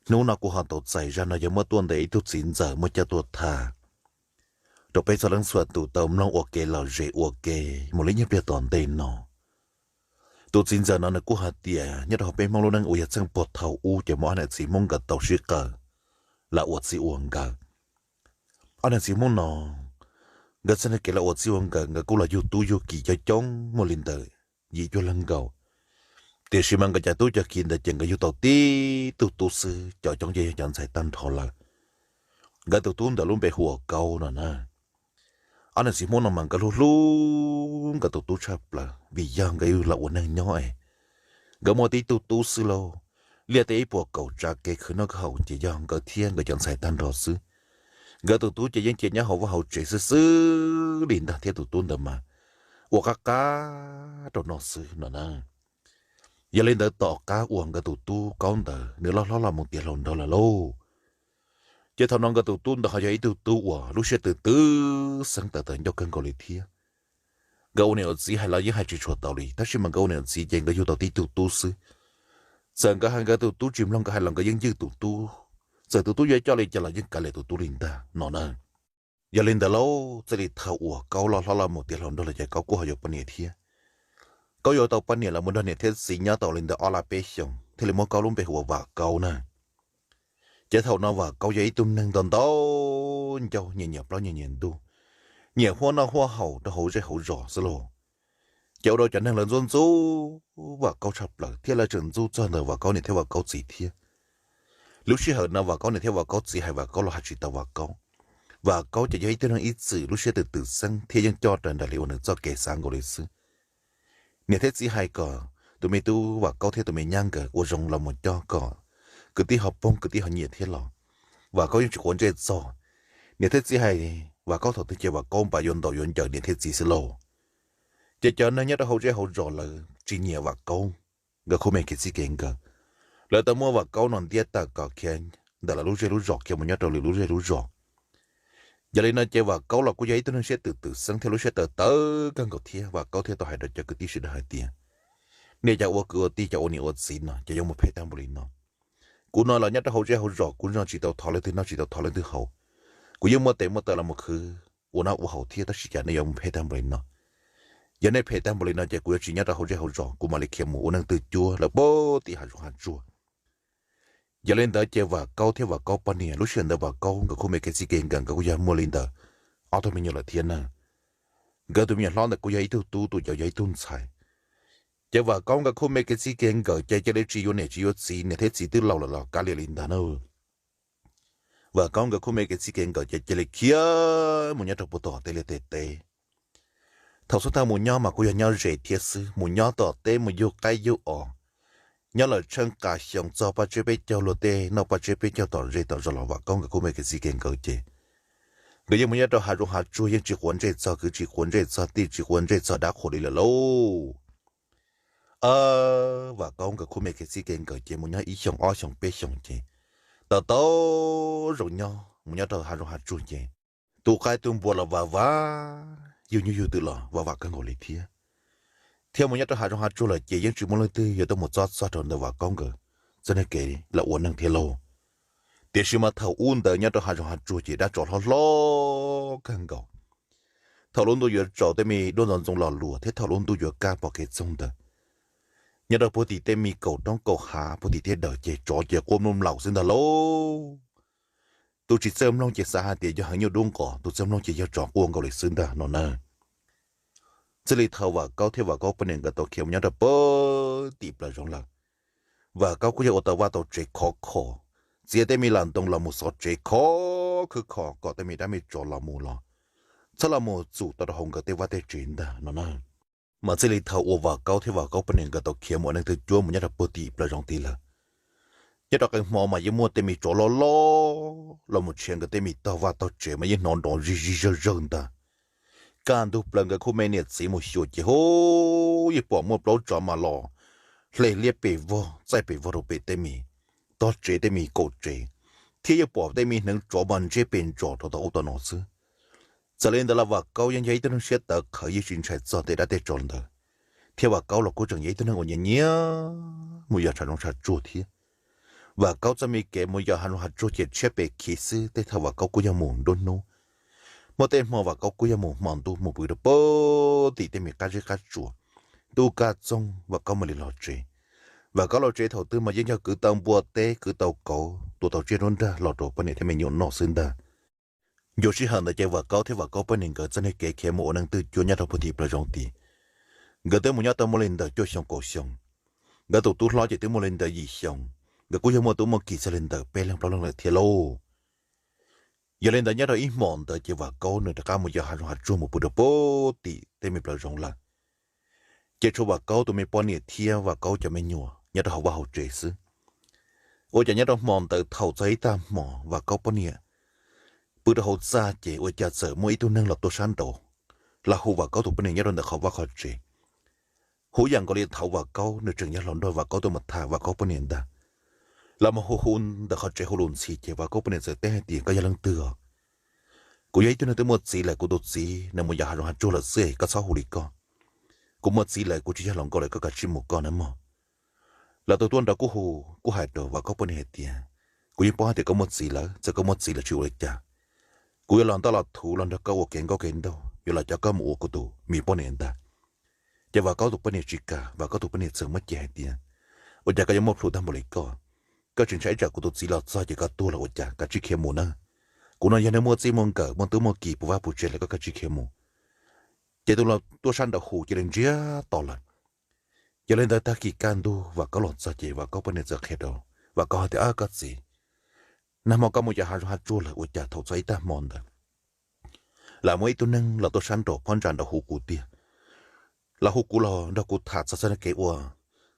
Hnub no kuv ho tau txais zaj no yog muab tuaj ntawm ib tug txiv ntxawm muab coj tuaj tham rau peb txhua leej txhua tus tau mloog ua kev lom zem ua ke mus li nyob pliag tom ntej no. Tus txiv ntxawm no nws kuj hais tias nyob rau hauv peb Hmoob lub neej uas yog txheej puag thaum ub ces muaj ob niam txiv Hmoob nkawd tau sib qawm los ua txij ua nkawm. Ob niam txiv Hmoob no nkawd txoj kev los ua txij ua nkawm nkawd kuj los yug tub yug ki coob coob muaj li ntawm yim cuaj leeg nkaus. Tiam sis mas nkawd cov tub cov ki ntawd ces nkawd yug tau tib tug tub xwb, cov coob ces yog cov ntxhais tag nrho lawm. Nkawd tus tub ntawd lub npe hu ua Kaub no na. Ob niam txiv Hmoob no mas nkawd hlub hlub nkawd tus tub tshaj plaws vim yog nkawd yug los ua neeg nyob es nkawd muaj tib tug tub xwb lauj. Liaj teb ib puas kaum tsav kev khwv noj khwv haus ces yog nkawd thiab nkawd cov ntxhais tag nrho xwb. Nkawd tus tub ces yeej cia nyob hauv vaj hauv tsev xwb xwb li ntag thiab tus tub ntawd mas ua qab qab rau noj xwb no na. Yog li ntawd tom qab uas nkawd tus tub Kaub ntawd nws loj hlob los mus tiav hluas nraug lawm lauj, ces thaum no nkawd tus tub ntawd ho yog ib tug tub uas lub siab twm twm xeeb tawv tawv ncauj kawg nkaus li thiab. Nkawd ua niam ua txiv hais los yeej hais tsis tshua tau li, tab sis mas nkawd ua niam ua txiv ces nkawd yug tau tib tug tub xwb. Txawm nkawd hais nkawd tus tub tsis mloog nkawd hais los nkawd yeej ywj tus tub, txawm tus tub yuav coj li cas los yeej kav liam tus tub li ntag no na. Yog li ntawd lauj, txij li thaum uas Kaub loj hlob los mus tiav hluas nraug lawm ces Kaub kuj ho yuav poj niam thiab. Kaub yuav tau poj niam los mus nrog niam thiab txiv nyob tau li ntawd ob lab peb xyoos thiaj li muab Kaub lub npe hu ua Vam Kaub na. Ces thaum no Vam Kaub yog ib tug neeg ntau ntau ncauj, nyiam nyiam plaub nyiam nyiam ntug, nyiam huaj noj huaj haus rau hauv zej hauv zos xwb lauj. Ces ua rau cov neeg lawv ntxub ntxub Vam Kaub tshaj plaws thiab lawv tseem ntxub txog ntawm Vam Kaub niam thiab Vam Kaub txiv thiab. Lub sij hawm no Vam Kaub niam thiab Vam Kaub txiv hais Vam Kaub los hais tsis tau Vam Kaub. Vam Kaub ces yog ib tug neeg ib txwm lub siab twm twm xeeb thiab yeej coj raws nraim li uas nws txoj kev xav nkaus li xwb. Niam thiab txiv hais kom tus me tub Vam Kaub thiab tus me nyab nkawd ua zoo los mus coj kom kwv tij ho poob kwv tij ho nyiam thiab los Vam Kaub yeej tsis quav ntsej txog. Niam thiab txiv hais Vam Kaub thaum twg ces Vam Kaub npam yuav ntaus yuav ncaws niam thiab txiv xwb lauj. Ces cov neeg nyob rau hauv zej hauv zos lawv tsis nyiam Vam Kaub nkawd khub me kev txij kev nkawm. Lawv tau muab Vam Kaub no ntiab tawm kom khiav ntawm lawv lub zej lub zos khiav mus nyob rau lwm lub zej lub zos. Yog li no ces Vam Kaub los kuj yog ib tug neeg siab twm twm xeeb thiab lub siab tawv tawv kawg nkaus thiab. Vam Kaub thiaj tau hais rau cov kwv tij sawv daws hais tias, nej cov ua kwv ua tij, cov ua niam ua txiv no ces yuav mus phem tag npaum li no. Kuv no los nyob rau hauv zej hauv zos kuv noj tsis tau thov leej twg noj tsis tau thov leej twg haus. Kuv yeej muaj tes muaj taw los mus khwv ua noj ua haus thiab tab sis cas nej yuav mus phem tag npaum li no. Yog nej phem tag npaum li no ces kuv yuav tsis nyob rau hauv zej hauv zos, kuv mam li khiav mus ua neej twg cuab lawm puag tim hav zoov hav tsuag. Yog li ntawd ces Vam Kaub thiab Vam Kaub poj niam, lub sij hawm ntawd Vam Kaub nkawd khub me kev txij kev nkawm nkawd kuj yog muaj li ntawm ob tug me nyuam lawm thiab na. Nkawd tus me nyuam hlob ntawd kuj yog ib tug tub, tus cauv yog ib tug ntxhais. Ces Vam Kaub nkawd khub me kev txij kev nkawm ces cia li tsis yuav niam tsis yuav txiv, niam thiab txiv twb laus lawm los kav liam li ntag na. Vam Kaub nkawd khub me kev txij kev nkawm ces cia li khiav mus nyob rau puag tom tej liaj tej teb. Thaum xub thawj mus nyob mas kuj yog nyob ze thiab xwb, mus nyob tom teb mus yug qaib yug os, nyob lawm tsheej qa xyoo txog paj tsiab peb caug luag tej noj paj tsiab peb caug tom zej tom zos los Vam Kaub nkawd khub me kev txij kev nkawm ces nkawd yeej mus nyob rau hav zoov hav tsuag, yeej tsis quav ntsej txog kwv, tsis quav ntsej txog tij, tsis quav ntsej txog dab qhuas li lawm lauj. Vam Kaub nkawd khub me kev txij kev nkawm ces mus nyob ib xyoos ob xyoos peb xyoos ces tau tau zoo nyob, mus nyob rau hav zoov hav tsuag ces tus qaib tus npua los vam vam, yug nyuj yug twm los vam vam kawg nkaus li thiab. Thiab mus nyob rau hav zoov hav tsuag lawm ces yeej tsis muaj leej twg yuav tuaj mus txob txog rau ntawm Vam Kaub nkawd txoj kev los ua neej thiab lauj. Tiam sis mas thaum ub ntawd nyob rau hav zoov hav tsuag ces dab tsov hlob hlob kawg nkaus. Thaum lub ntuj yuav tsaus tej me duab ntxoov ntxoo los luas thiab thaum lub ntuj yuav kaj pom kev txoog ntawd, nyob rau puag tim tej me kaum roob kaum hav puag tim tej dawm ces tsov ces quaj mloog mlaus xwb ntag lauj. Tus tsis txawj mloog ces xav hais tias yog heev nyuj dub nqos, tus txawj mloog ces yog tsov quaj nkaus li xwb ntag no na. Txij li thaum Vam Kaub thiab Vam Kaub poj niam nkawd tau khiav mus nyob rau puag tim plaws zoov lawm, Vam Kaub kuj yog ua tau vaj tau tsev khov kho, txiav tej me las ntoo los mus xov tsev khov khwb kho kom tej me dab me tsov los mus los txhob los mus txum tau rau hauv nkawd tej vaj tej tsev ntag no na. Mas txij li thaum uas Vam Kaub thiab Vam Kaub poj niam nkawd tau khiav mus ua neej twg cuab mus nyob rau puag tim plaws zoov tid lawm, nyob rau qee hmo mas yeej muaj tej me tsov loj loj los mus tshiav nkawd tej me tog vaj tog tsev mas yeej hnov nrov zig zig zawg zawg ntag. Kaj ntug plaws nkawd khub me niam txiv mus xyuas ces hu, yeej pom muaj plaub tsov mas los hle liab pes vog txaij pes vog rau pem tej me tog tsev tej me kaum tsev, thiab yeej pom tej me hneev tsov mas ntsiab pes ntsos rau tom ub tom no xwb. Txawm li ntawd los Vam Kaub yeej yog ib tug neeg siab tawv qhawv yeej tsis ntshai txog tej dab tej tsov ntawd, thiab Vam Kaub los kuj tseem yog ib tug neeg uas nyiam nyiam mus yos tshav zoov tshav tsuag thiab. Vam Kaub txoj me kev mus yos hav zoov hav tsuag ces tshiab pes khiv xwb. Tej thaum Vam Kaub kuj yog mus nruab hnub, muaj tej hmo Vam Kaub kuj yog mus hmo ntuj mus pw rau pem tim tej me qab zeb qab tsuas. Ntuj kaj txoog Vam Kaub mam li los tsev. Vam Kaub los tsev thaum twg mas yeej yog kwv tau npua teb kwv tau kauv tua tau tsiaj nruab nrag los rau poj niam thiab me nyuam noj xwb ntag. Ncua sij hawm ntawd ces Vam Kaub thiab Vam Kaub poj niam nkawd txoj niag kev khiav mus ua neej twj cuab nyob rau puag tim plaws zoov tid. Nkawd twb mus nyob tau muaj li ntawm cuaj xyoo kaum xyoo. Nkawd tus tub hlob ces twb muaj li ntawm yim xyoo. Nkawd kuj yog muaj tub muaj kiv txog li ntawm peb leeg plaub leeg lawm thiab lauj. Yog li ntawd nyob rau ib hmos ntawd ces Vam Kaub nws rov qab mus yos hav zoov hav tsuag mus pw rau pem tim tej me plaws zoov lawm. Ces tshuav Vam Kaub tus me poj niam thiab Vam Kaub cov me nyuam nyob rau hauv vaj hauv tsev xwb. Ua cas nyob rau hmo ntawd thaum txog ib tag hmo Vam Kaub poj niam pw rau hauv txaj ces ua cas txawm muaj ib tug neeg los tuaj sab nraud, los hu Vam Kaub tus poj niam nyob rau ntawm qhov vaj qhov tsev. Hu yam nkaus li thaum Vam Kaub nws tseem yog hluas nraug Vam Kaub tuaj mus tham Vam Kaub poj niam ntag. Los mus hu hu ntawm qhov tsev hu lus ntxhi ces Vam Kaub poj niam txawm teb hais tias, Koj yog leej twg os? Kuv yog ib tug neeg twb muaj txiv lawm, kuv tus txiv nws mus yos hav zoov hav tsuag lawm xwb, koj txhob hu li koj. Kuv muaj txiv lawm, kuv tsis yog hluas nkauj lawm, koj kav tsij mus koj nawb mog. Lawv tus tuaj nraud kuj hu, kuj hais rau Vam Kaub poj niam hais tias, Kuv yeej paub hais tias koj muaj txiv lawm, txawm koj muaj txiv lawm tsis ua li cas. Kuv yuav los ntaj los thuv los nrog koj ua kev nkauj kev nraug, yuav los coj koj mus ua kuv tus me poj niam ntag. Ces Vam Kaub tus poj niam tsis kam, Vam Kaub tus poj niam txawm muab cem hais tias, Ua cas koj yuav muaj plhus tag npaum li koj? Koj tsis ntshai ib tsam kuv tus txiv los txog ces koj tuag los ua cas? Kav tsij khiav mus na. Kuv no yog neeg muaj txij muaj nkawm muaj tub muaj kiv puv vaj puv tsev lawm, koj kav tsij khiav mus. Ces tus los tuaj sab nraud hu cia li ntsiag to lawm. Yog li ntawd tag kis kaj ntug Vam Kaub los txog ces Vam Kaub poj niam txawm qhia rau Vam Kaub hais tias, Koj txiv, nag hmo koj mus yos hav zoov hav tsuag lawm ua cas thaum txog ib tag hmo ntawd lawv muaj ib tug neeg los tuaj sab nraud phab ntsa nraud hu kuv tiag. Los hu kuv los nrog kuv tham txog txoj kev ua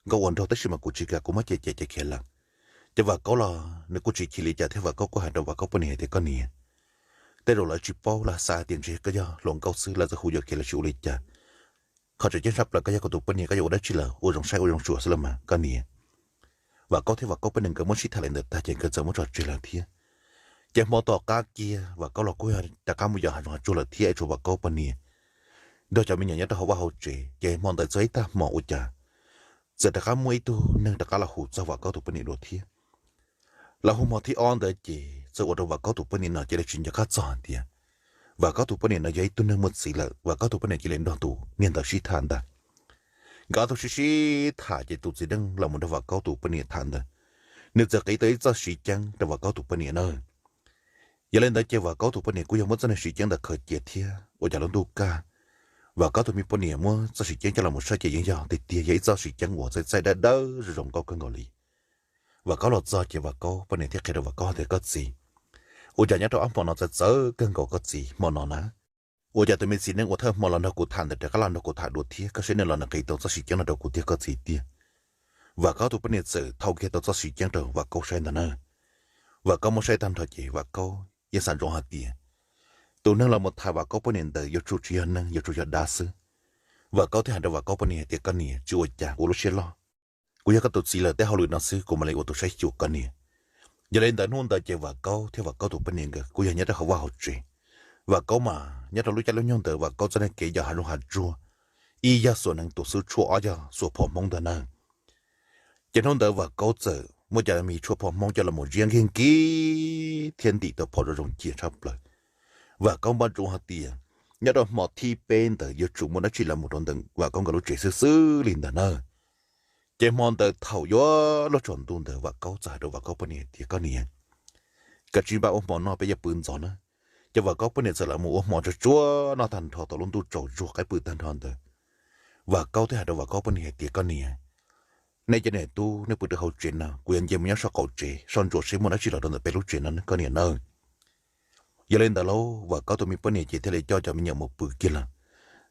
nkauj ua nraug tab sis mas kuv tsis kam, kuv muab cem cem ces khiav lawm. Ces Vam Kaub los nws kuj tsis chim li cas thiab Vam Kaub kuj hais rau Vam Kaub poj niam hais tias, Koj niam, tej zaum lawv tsis paub, lawv xav hais tias ntshe koj yog hluas nkauj xwb lawv txawm hu yuam kev los tsis ua li cas. Qhov tseem ceeb tshaj plaws koj yog kuv tus poj niam, koj yuav ua dab tsi los ua zoo saib ua zoo xyuas xwb los mas koj niam. Vam Kaub thiab Vam Kaub poj niam nkawd muab sib tham li ntawd tag ces nkawd txawm muab tso tseg lawm thiab. Ces hmo tom qab kiag Vam Kaub los kuj rov qab mus yos hav zoov hav tsuag lawm thiab, tshuav Vam Kaub poj niam nrog cov me nyuam nyob rau hauv vaj hauv tsev. Ces hmo ntawd txog ib tag hmo ua cas txawm rov qab muaj ib tug neeg rov qab los hu txog Vam Kaub tus poj niam dua thiab. Los hu hmo thib ob ntawd ces txawm ua rau Vam Kaub tus poj niam no cia li tsis nco qab txog hais tias Vam Kaub tus poj niam no yog ib tug neeg muaj txiv lawm, Vam Kaub tus poj niam cia li nrog tus niag ntawd sib tham ntag. Nkawd ob tug sib sib tham ces tus txiv neej los mus nrog Vam Kaub tus poj niam tham ntawd, nws txawm qiv tau ib txoj siv ceeb rau Vam Kaub tus poj niam na. Yog li ntawd ces Vam Kaub tus poj niam kuj yog muab txoj niag siv ceeb ntawd khaws cia thiab ua cas lub ntuj kaj, Vam Kaub tus me poj niam muab txoj siv ceeb coj los mus saib ces yeej yog tiag tiag yog ib txoj siv ceeb uas txaij txaij dawb dawb zoo zoo nkauj kawg nkaus li. Vam Kaub los txog ces Vam Kaub poj niam thiaj qhia rau Vam Kaub tias, Koj txiv, ua cas nyob rau ob hmo no txawv txawv kawg nkaus koj txiv hmo no na? Ua cas tus me txiv neej uas thawj hmo los nrog kuv tham ntawd rov qab los nrog kuv tham dua thiab, koj saib nws los nws qiv tau txoj siv ceeb no rau kuv tiag koj txiv tiag. Vam Kaub tus poj niam txawm thau kiag tau txoj siv ceeb rau Vam Kaub saib ntag na. Vam Kaub muab saib tag nrho ces Vam Kaub yeej xav ntsoov hais tias tus neeg los mus tham Vam Kaub poj niam ntawd yuav tsum tsis yog neeg, yuav tsum yog dab xwb. Vam Kaub thiaj hais rau Vam Kaub poj niam hais tias, Koj niam, tsis ua cas, ua lub siab loj. Kuv yog koj tus txiv lawm, tej hauj lwm no xwb kuv mam li ua tus saib xyuas koj niam. Yog li ntawd hnub ntawd ces Vam Kaub thiab Vam Kaub tus poj niam nkawd kuj yog nyob rau hauv vaj hauv tsev. Vam Kaub mas nyob rau lub caij lub nyoog ntawd Vam Kaub txoj niag kev yos hav zoov hav tsuag ib yog xuas nees tus xwb, tshuaj ob yog xuas phom Hmoob ntag na. Ces hnub ntawd Vam Kaub txawm muab cov me tshuaj phom Hmoob coj los mus ziab nkig nkig thiab ntim tau phom zoo zoo cia tshaj plaws. Vam Kaub npaj ntsoov hais tias nyob rau hmo thib peb ntawd yuav tsum muaj dab tsi los mus rau ntawm Vam Kaub nkawd lub tsev xwb xwb li ntag na. Ces hmo ntawd thaum yuav luag tsaus ntuj ntawd Vam Kaub txawm hais rau Vam Kaub poj niam hais tias, Koj niam, kav tsij npaj ua hmo noj, peb yuav pw ntxov na. Ces Vam Kaub poj niam txawm los mus ua hmo tsuag tsuag noj tag nrho thaum lub ntuj tsaus zuag qaib pw tag nrho ntawd. Vam Kaub thiaj hais rau Vam Kaub poj niam hais tias, Koj niam, nej cov niam tub nej pw rau hauv tsev no, kuv yuav nce mus nyob saum qaum tsev soj ntsuam seb muaj dab tsi los rau ntawm peb lub tsev no koj niam na. Yog li ntawd lauj, Vam Kaub tus me poj niam ces thiaj li coj cov me nyuam mus pw kiag lawm.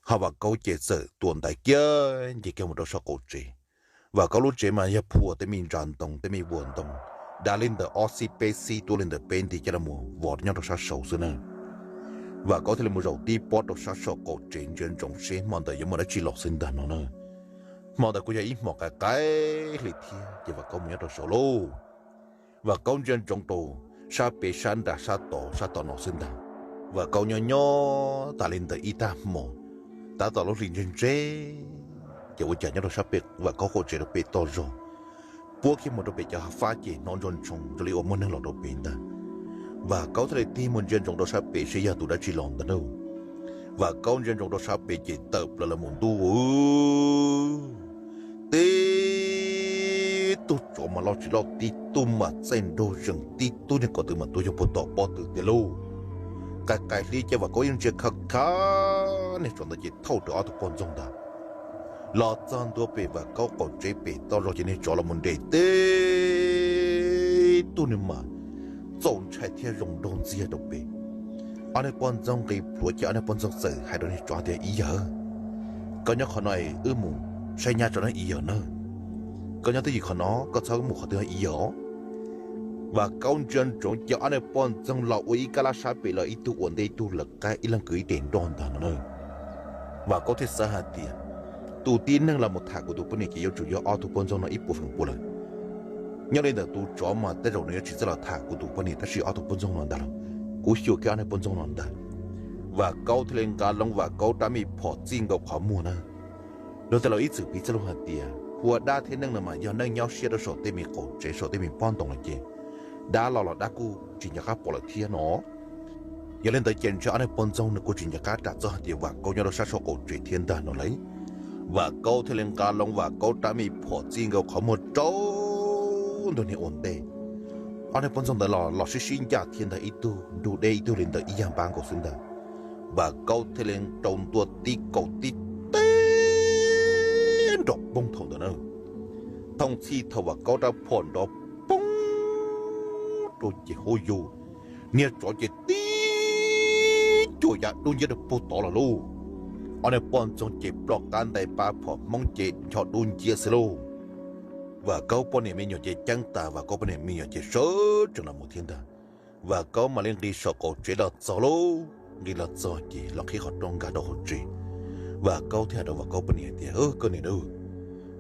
Ho Vam Kaub ces txawm tuam ntaiv kiag nce kiag mus rau saum qaum tsev. Vam Kaub lub tsev mas yog phua tej me ntsa ntoo tej me vuas ntoo, dav li ntawm ob xib peb xib tuaj li ntawm peb nti coj los vov nyob rau sab saud xwb na. Vam Kaub thiaj li mus zaum tib pob rau sab saum qaum tsev ntsia ntsoov seb hmo ntawd yuav muaj dab tsi los xwb ntag no na. Hmo ntawd kuj yog ib hmo qaim qaim hli thiab ces Vam Kaub mus nyob rau saud lauj. Vam Kaub ntsia ntsoov rau sab pem sab nram sab tod sab tom no xwb ntag. Vam Kaub nyob nyob tas li ntawm ib tag hmo, tab tom lub hli ntseg ntseg, ces ua cas nyob rau sab pem Vam Kaub qaum tsev rau pem toj zog puab kiag mus rau pem cov hav fab ces hnov ntsoo ntshoo zoo li uas muaj neeg los rau pem ntag. Vam Kaub thiaj li tig mus ntsia ntsoov rau sab pem seb yog tus dab tsi los ntag na. Vam Kaub ntsia ntsoov rau sab pem ces tawm plaws los mus ntuj, tib tug tsov mas loj tsis loj, tib tug mas txaij nraug zees, tib tug niag ko tw mas tuag yog puag tom pob tw tiag lauj. Qas qais hli ces Vam Kaub yeej ntsia khav khav niag tsov ntawd ces thauj rawv ob tug poj ntxoog ntag los txog ntua pem Vam Kaub qaum tsev pem toj zog ces niag tsov los mus nres tib tug niag mas txaus ntshai thiab zoo nraug ntxiag rau pem. Ob niag poj ntxoog nqis plhuav ces ob niag poj ntxoog txawm hais rau niag tsov tias, Ib yawg, koj nyob qhov no es wb mus saib nyab tso nawb ib yawg na. Koj nyob twj ywm qhov no, koj txhob mus qhov twg ib yawg os. Vam Kaub ntsia ntsoov ces ob niag poj ntxoog los ua ib kab lab sab pem los ib tug ua ntej ib tug lawv qab ib leeg kwv ib tes nroj ntag no na. Vam Kaub thiaj xav hais tias, tus tib neeg los mus tham kuv tus poj niam ces yuav tsum yog ob tug poj ntxoog no ib puas feem pua lawm. Nyob li ntawm tus tsov mas tej zaum nws yuav tsis txawj los tham kuv tus poj niam tab sis ob tug poj ntxoog no ntag los kuv xyuas kiag ob niag poj ntxoog no ntag. Vam Kaub thiaj li nqa loo Vam Kaub rab me phom txij nkaus qhov muag na. Luag tej laus ib txwm piv txoj lus hais tias hu ua dab thiab neeg no mas yog neeg nyob siab rau saum tej me qaum tsev saum tej me pob ntoo lawm ces dab los los dab kuj tsis nco qab pom lawm thiab no. Yog li ntawd ces ntshe ob niag poj ntxoog nws kuj tsis nco qab ras txog hais tias Vam Kaub nyob rau sab saum qaum tsev thiab ntag no lauj. Vam Kaub thiaj li nqa loo Vam Kaub rab me phom txij nkaus qhov muag rau ntug niag ua ntej. Ob niag poj ntxoog ntawd los los sib sib ncaj thiab ntag, ib tug nrug deb ib tug li ntawd ib yag npab nkaus xwb ntag. Vam Kaub thiaj li rau ntua tib kaum tib teb nrov poob thaum ntawd na. Thooj txhij thaum Vam Kaub rab phom nrov poob rau ces hauj yug, niag tsov ces tib cuam ya dub nciab rau puag tod los lauj. Ob niag poj ntxoog ces ploj qab ntais pab phom hmoob ces ncho dub nciab xwb lauj. Vam Kaub poj niam me nyuam ces ceeb tas, Vam Kaub poj niam me nyuam ces sawv tsees los mus thiab ntag. Vam Kaub mam li nqis saum qaum tsev los txog lauj, nqis los txog ces los qhib qhov rooj nkag rau hauv tsev. Vam Kaub thiaj hais rau Vam Kaub poj niam hais tias, Koj niam,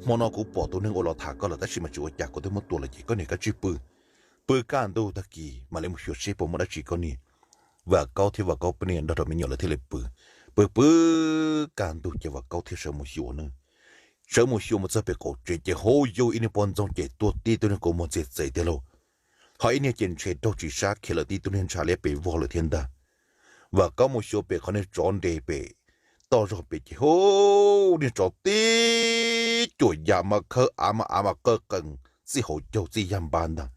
hmo no kuv pom tus neeg uas los tham koj lawm tab sis mas tsis ua cas, kuv twb muab tua lawm ces koj niam kav tsij pw, pw kaj ntug, tag kis mam li mus xyuas seb puas muaj dab tsi koj niam. Vam Kaub thiab Vam Kaub poj niam nrog rau me nyuam lawv thiaj li pw. Pw pw kaj ntug ces Vam Kaub thiaj sawv mus xyuas na. Sawv mus xyuas mus txog pem qaum tsev ces hauj yug, ib niag poj ntxoog ces tuag tib tug niag kua muag txiag txev tiag lauj. Ho ib niag ces ntshe raug tsis sab khiav lawm, tib tug niag ntshav liab pes vog lawm thiab ntag. Vam Kaub mus xyuas pem qhov niag tsov nres pem toj zog pem ces hu, niag tsov tib cuam ya mas khawb av mas av mas qawj qees txij hauv caug txij yag npab ntag.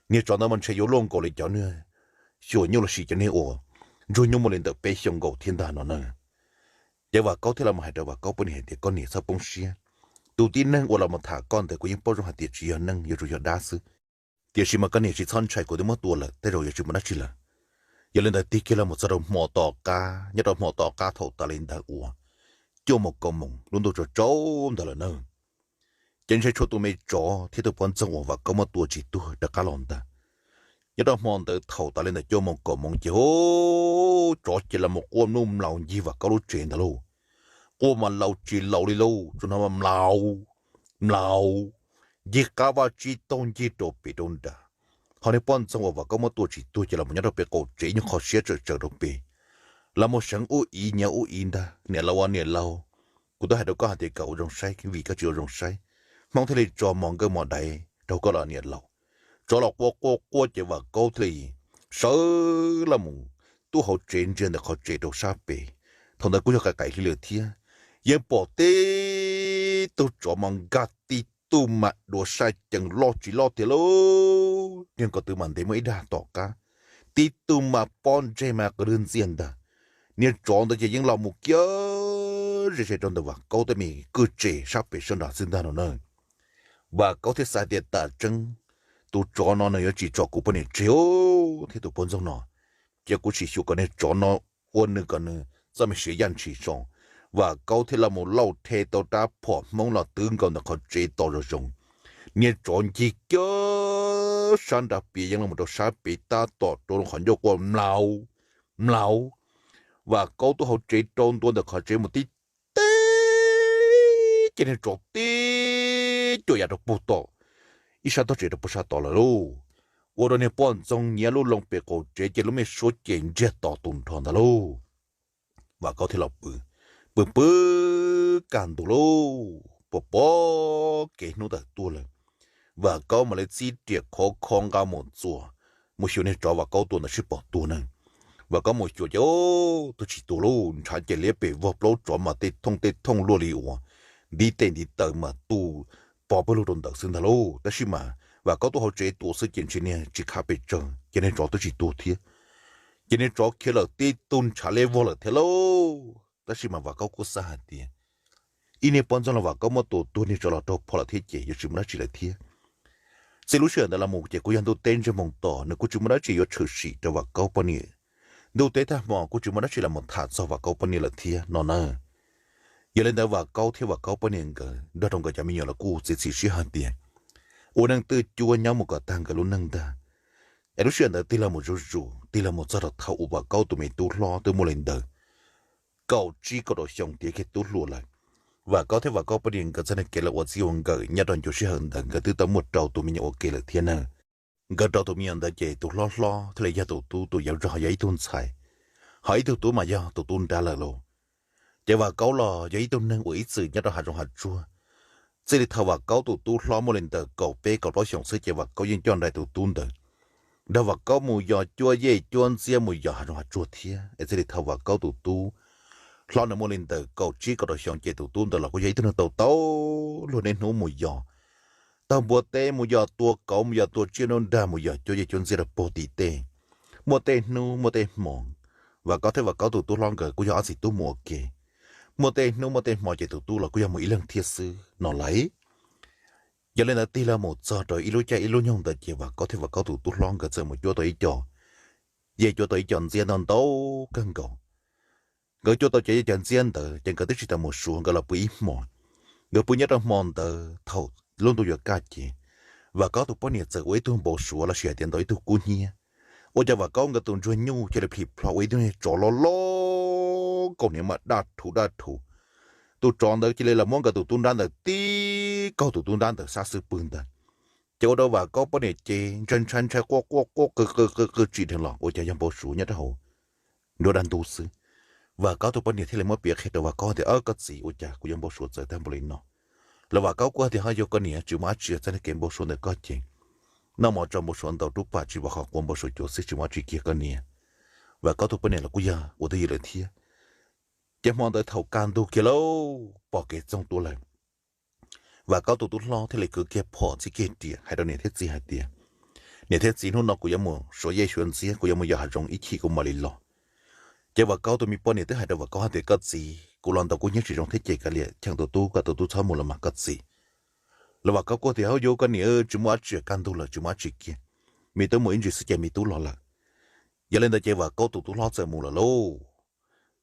Niag tsov ntawd mas ntshe yuav luaj nkaus li cov niag xyuas nyuj los sis cov niag uas ntsuag nyuj muaj li ntawm peb xyoo nkaus thiab ntag no na. Ces Vam Kaub thiaj los hais rau Vam Kaub poj niam hais tias, Koj niam, txhob poob siab. Tus tib neeg uas los mus tham koj ntawd kuv yeej paub zoo hais tias tsis yog neeg, yuav tsum yog dab xwb. Tiam sis mas koj niam tsis txhob ntshai, kuv twb muab tua lawm, tej zaum yuav tsis muaj dab tsi lawm. Yog li ntawd tig kiag los mus txog rau hmo tom qab, nyob rau hmo tom qab thaum tas li ntawd uas cuaj moos kaum moos lub ntuj tsaus tsaus ntawd lawm na. Ces ntshe tshuav tus me tsov thiab tus poj ntxoog uas Vam Kaub muab tua tsis tuag rov qab los ntag. Nyob rau hmo ntawd thaum tas li ntawd cuaj moos kaum moos ces hu, tsov ces los mus quaj mluj mlaus ncig Vam Kaub lub tsev ntag lauj. Quaj mas laus tsis laus li lauj, tsuas hnov mas mlaus mlaus, ncig qab vaj tsib taug ncig rau pem rau nram. Ho niag poj ntxoog uas Vam Kaub muab tua tsis tuag ces los mus nyob rau pem qaum tsev, nyuag qhov siab tsawm tsawm rau pem, los mus seev ub ib nyiav ub ib ntag, Niam laus, niam laus, kuv twb hais rau koj hais tias kom ua zoo saib, vim koj tsis ua zoo saib, Hmoob thiaj li tso mos nkawj mos daiv rau koj los niam laus. Tsov los quaj quaj quaj ces Vam Kaub thiaj li sawv los mus tub hauv tsev ntsia ntawm qhov tsev rau sab pem. Thaum ntawd kuj yog qaim qaim hli lawm thiab, yeej pom tib tug tsov mas nkag tib tug mas duav saj cees loj tsis loj tiag lauj. Niag ko tw mas ntev muaj ib dag tom qab, tib tug mas pob ntseg mas qw lwg ntxiag ntag. Niag tsov ntawd ces yeej los mus kiag ze ze rau ntawm Vam Kaub tej me kwj tse sab pem sab nram xwb ntag no na. Vam Kaub thiaj xav tias tam tseeb tus tsov no nws yuav tsis tso kuv poj niam tseg thiab tus poj ntxoog no, ces kuv sim xyuas kom niag tsov no ua nws kom nws txoj me siav yaj ntshis so. Vam Kaub thiaj los mus lauj rhe tau rab phom Hmoob los twb nkaus ntawm qhov tsev tos zoo zoo. Niag tsov ncig kiag sab nrad piav yees los mus rau sab pem tab tom rau qhov ncauj quaj mlaus mlaus. Vam Kaub tub hauv tsev rau ntua ntawm qhov tsev mus tib teb ces niag tsov tib cuam yam rau puag tom ib sab tog tsev rau puag sab tod lawm lauj. Ua rau niag poj ntxoog nyiav lub loo pem qaum tsev ces lub me suab ces ntsiag to tus nrho ntag lauj. Vam Kaub thiaj los pw, pw pw kaj ntug lauj, pom pom kev hnub tawm tuaj lawm. Vam Kaub mam li txib riam khov kho nqa mus txuas, mus xyuas niag tsov Vam Kaub tua ntawd sib pom tuag ne. Vam Kaub mus xyuas ces, ub, twb tsis tuag lauj, ntshav ces liab pes vog, plaub tsov mas tej thooj tej thooj luaj li uas ntiv tes ntiv taw mas tu pov pawg lug rau ntawd xwb ntag lauj. Tab sis mas Vam Kaub tuaj hauv tsev tua xwb ces ntshe niag tsis khav pes tsawg ces niag tsov twb tsis tuag thiab. Ces niag tsov khiav lawm, tib tug ntshav liab vog lawm thiab lauj. Tab sis mas Vam Kaub kuj xav hais tias ib niag poj ntxoog los Vam Kaub muab tua tuag, niag tsov los raug phom lawm thiab ces yuav tsis muaj dab tsi lawm thiab. Txij lub sij hawm ntawd los mus ces kuj yog ntuj teb ntsiag moos to, nws kuj tsis muaj dab tsi yuav tshwm sim rau Vam Kaub poj niam. Ntuj teb tag hmo kuj tsis muaj dab tsi los mus tham txog Vam Kaub poj niam lawm thiab no na. Yog li ntawd Vam Kaub thiab Vam Kaub poj niam nkawd nrog rau nkawd cov me nyuam los kuj txiav txim siab hais tias ua neej twj cuab nyob mus kom tag nkawd lub neej ntag. Es lub sij hawm ntawd tig los mus zuj zus, tig los mus txog rau thaum uas Vam Kaub tus me tub hlob twb muaj li ntawd kaum tsib kaum rau xyoo tiav kiag tub hluas lawm. Vam Kaub thiab Vam Kaub poj niam nkawd txoj niag kev los ua txij ua nkawm nyob rau ncua sij hawm ntawd nkawd twb tau muaj rau tus me nyuam ua ke lawm thiab na. Nkawd rau tus me nyuam ntawd ces tus hlob hlob thiaj li yog tus tub, tus yauv zog yog ib tug ntxhais, ho ib tug tub mas yog tus tub nrab lawm lauj. Ces Vam Kaub los yog ib tug neeg uas ib txwm nyob rau hav zoov hav tsuag. Txij li thaum Vam Kaub tus tub hlob muaj li ntawm kaum peb kaum plaub xyoos xwb ces Vam Kaub yeej coj nraim tus tub ntawd, nrog Vam Kaub mus yos cuab yej cuab ntxiab mus yos hav zoov hav tsuag thiab. Es txij li thaum Vam Kaub tus tub hlob nws muaj li ntawm kaum tsib kaum rau xyoo ces tus tub ntawd los kuj yog ib tug neeg tau tau luag niaj hnub mus yos, taug npua teb mus yos tua kauv mus yos tua tsiaj nruab nrag mus yos cuab yej cuab ntxiab rau puag tim tej. Muaj tej hnub muaj tej hmo, Vam Kaub thiab Vam Kaub tus tub hlob nkawd kuj yog ob txiv tub mus ua ke, muaj tej hnub muaj tej hmo ces tus tub los kuj yog mus ib leeg thiab xwb no lauj. Yog li ntawd tig los mus txog rau ib lub caij ib lub nyoog ntawd ces Vam Kaub thiab Vam Kaub tus tub hlob nkawd txawm mus cuab tau ib co yej, cuab tau ib co ntxiab ntau ntau kawg nkaus. Nkawd cuab tau cov yej cov ntxiab ntawd ces nkawd twb tsis tau mus suav, nkawd los pw ib hmos. Nkawd pw nyob rau hmo ntawd thaum lub ntuj yuav kaj ces Vam Kaub tus poj niam txawm ua ib tug npau suav los sis hais tias ntaus ib tug kub hnyiab, ua cas Vam Kaub nkawd tus ntsuag nyuj cia li plhis plho ua ib tug niag tsov loj loj kaus hniav mas daj rhuv daj rhuv. Tus tsov ntawd cia li los muab nkawd tus tub nrab ntawd tib kaug, tus tub nrab ntawd sab xub pwg ntag. Ces ua rau Vam Kaub poj niam ces ntshai ntshai ntshai, quaj quaj quaj qw qw qw qw tsim dheev los ua cas yog npau suav nyob rau hauv nruab dab ntub xwb. Vam Kaub tus poj niam thiaj li muab piav qhia rau Vam Kaub tias, Koj txiv, ua cas kuv yuav npau suav txawv tag npaum li no? Los Vam Kaub kuj hais tias, Ho yog koj niam, tsis muaj dab tsi, txoj niag kev npau suav ntawm koj ces noj mov tso npau suav ntaus rub pam tsis pom qhov quav, npau suav cuav xwb, tsis muaj dab tsi kiag koj niam. Vam Kaub tus poj niam los kuj yog ua twj ywm lawm thiab. Ces hmo ntawd thaum kaj ntug kiag lauj, pom kev txoog tuaj lawm. Vam Kaub tus tub hlob thiaj li kwv kiag phom txib kiag riam hais rau niam thiab txiv hais tias, Niam thiab txiv, hnub no kuv yuav mus suav yej suav ntxiab, kuv yuav mus yos hav zoov ib chim kuv mam li los. Ces Vam Kaub tus me poj niam twb hais rau Vam Kaub hais tias, Koj txiv, kuv los ntaus kub hnyiab tsis zoo thiab ces kav liam cheem tus tub, kom tus tub txhob mus los mas koj txiv. Los Vam Kaub kuj tias, Hauj yug, koj niam, tsis muaj dab tsi, kaj ntug lawm tsis muaj dab tsi kiag, me tub mus ib ntsis xwb ces me tub los lawm. Yog li ntawd ces Vam Kaub tus tub hlob txawm mus lawm lauj.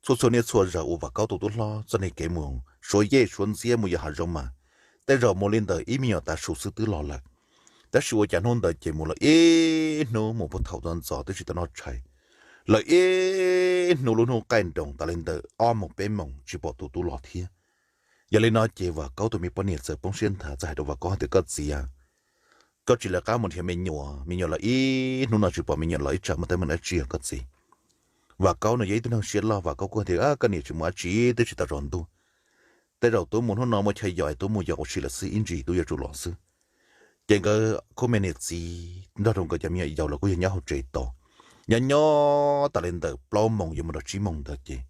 Txhua txhua niaj txhua zaus uas Vam Kaub tus tub hlob txoj niag kev mus suav yej suav ntxiab mus yos hav zoov mas tej zaum mus li ntawm ib me nyuam tav su xwb twb los lawm. Tab sis ua cas hnub ntawd ces mus lawm ib hnub mus puag thaum ntxov ntxov twb tsis tau noj tshais, lawm ib hnub lub hnub qaij nroos tas li ntawm ob moos peb moos tsis pom tus tub los thiab. Yog li no ces Vam Kaub tus me poj niam txawm poob siab nthav, txawm hais rau Vam Kaub hais tias, Koj txiv a, koj tsis lawv qab mus nrhiav me nyuam, me nyuam los ib hnub no tsis pom me nyuam los ib tsam muaj teeb meem dab tsi os koj txiv? Vam Kaub nws yog ib tug neeg siab loj, Vam Kaub kuj tias, Koj niam, tsis muaj dab tsi, twb tsis tau tsaus ntuj. Tej zaum tub mus hnub no muaj chaw yos es tub mus yos ua si lawm xwb, ib ntsis tub yuav tsum los xwb. Ces nkawd khub me niam txiv nrog rau nkawd cov me nyuam yaus los kuj yog nyob hauv tsev tos. Nyob nyob tas li ntawm plaub moos yuav mus rau tsib moos ntawd ces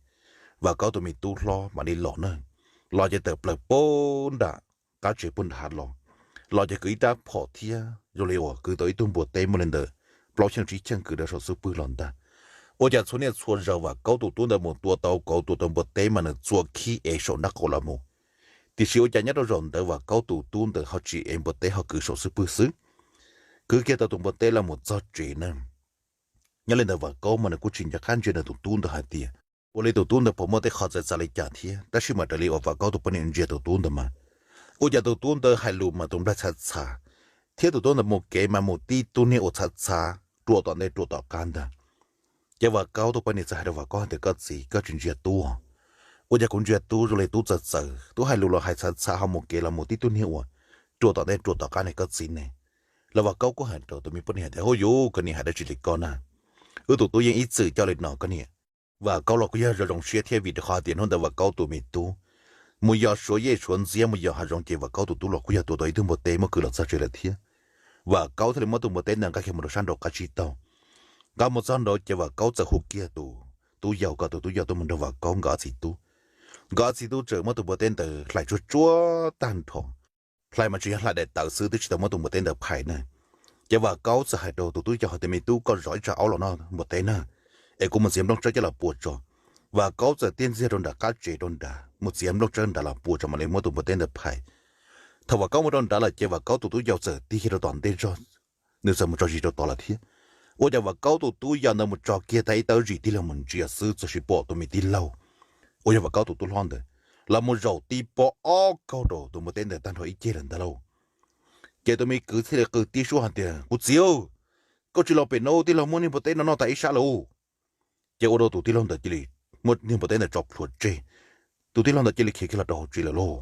Vam Kaub tus me tub hlob mam li los na. Los ces tawm plaws puag nram qab tsev puag nram hav los. Los ces kwv ib rab phom thiab zoo li uas kwv tau ib tug npua teb muaj li ntawm plaub cheej tsib cheej kwv rau saum xub pwg los ntag. Ua cas txhua niaj txhua zaus Vam Kaub tus tub ntawd mus tua tau kauv tua tau npua teb mas nws txua khib ev saum nraub qaum los mus. Tiam sis ua cas nyob rau zaum ntawd Vam Kaub tus tub ntawd ho tsis ev npua teb, ho kwv saum xub pwg xwb. Kwv kiag tau tus npua teb los mus txog tsev na. Nyob li ntawd Vam Kaub mas nws kuj tsis nco qab ntsia nws tus tub ntawd hais tias ua li tus tub ntawd puas muaj tej qhov txawv txav li cas thiab, tab sis mas raws li uas Vam Kaub tus poj niam ntsia tus tub ntawd mas ua cas tus tub ntawd hais lus mas tus nplaig txhav txhav, thiab tus tub ntawd mus kev mas mus tib tug niag uas txhav txhav ruam tom ntej ruam tom qab ntag. Ces Vam Kaub tus poj niam txawm hais rau Vam Kaub hais tias, Koj txiv, koj tsis ntsia tub, ua cas kuv ntsia tub zoo li tub txawv txawv, tub hais lus los hais txhav txhav, ho mus kev los mus tib tug niag uas ruam tom ntej ruam tom qab ne koj txiv ne? Los Vam Kaub kuj hais rau tus me poj niam hais tias, Hauj yug, koj niam hais dab tsi li koj na? Wb tus tub yeej ib txwm coj li no koj niam. Vam Kaub los kuj yog zoo zoo siab thiab vim rau qhov tias hnub ntawd Vam Kaub tus me tub mus yos suav yej suav ntxiab mus yos hav zoov ces Vam Kaub tus tub los kuj yog tua tau ib tug npua teb muab kwv los txog tsev lawm thiab. Vam Kaub thiaj li muab tus npua teb ntawd nqa kiag mus rau sab nraud qab tsib taug. Nqa mus txog nraud ces Vam Kaub txawm hu kiag tus tub yau kom tus tub yau tuaj mus nrog Vam Kaub nkawd ob txiv tub. Nkawd ob txiv tub txawm muab tus npua teb ntawd hlais tsuag tsuag tag nrho. Hlais mas tsis yog hlais daim tawv xwb, twb tsis tau muab tus npua teb ntawd phais na. Ces Vam Kaub txawm hais rau tus tub yau hais tias, Me tub, koj zov ib tsab aub los noj npua teb na, es kuv mus txiav nplooj tsawb coj los pua tso. Vam Kaub txawm tig ntxiag rau nram qab tsev rau nrad mus txiav nplooj tsawb nrad los pua tso mam li muab tus npua teb ntawd phais. Thaum Vam Kaub mus rau nrad lawm ces Vam Kaub tus tub yau txawm tig kiag rau tom ntej zog, nws txawm mus tso zis rau tod lawm thiab. Ua cas Vam Kaub tus tub yau ntawd mus tso kiag tag ib tawb zis tig los mus ntsia xwb txawm sis pom tus me tij laug uas yog Vam Kaub tus tub hlob ntawd los mus zaum tib pob ob kaug rau tus npua teb ntawd tag nrho ib ceg lawm ntag lauj. Ces tus me kwv thiaj li qw tib suab hais tias, Kuv txiv, koj tsis los pem no, tij laug muab niag npua teb no noj tas ib sab lauj. Ces ua rau tus tij laug ntawd cia li muab niag npua teb ntawd tso plhuav tseg. Tus tij laug ntawd cia li khiav kiag los rau hauv tsev lawm lauj.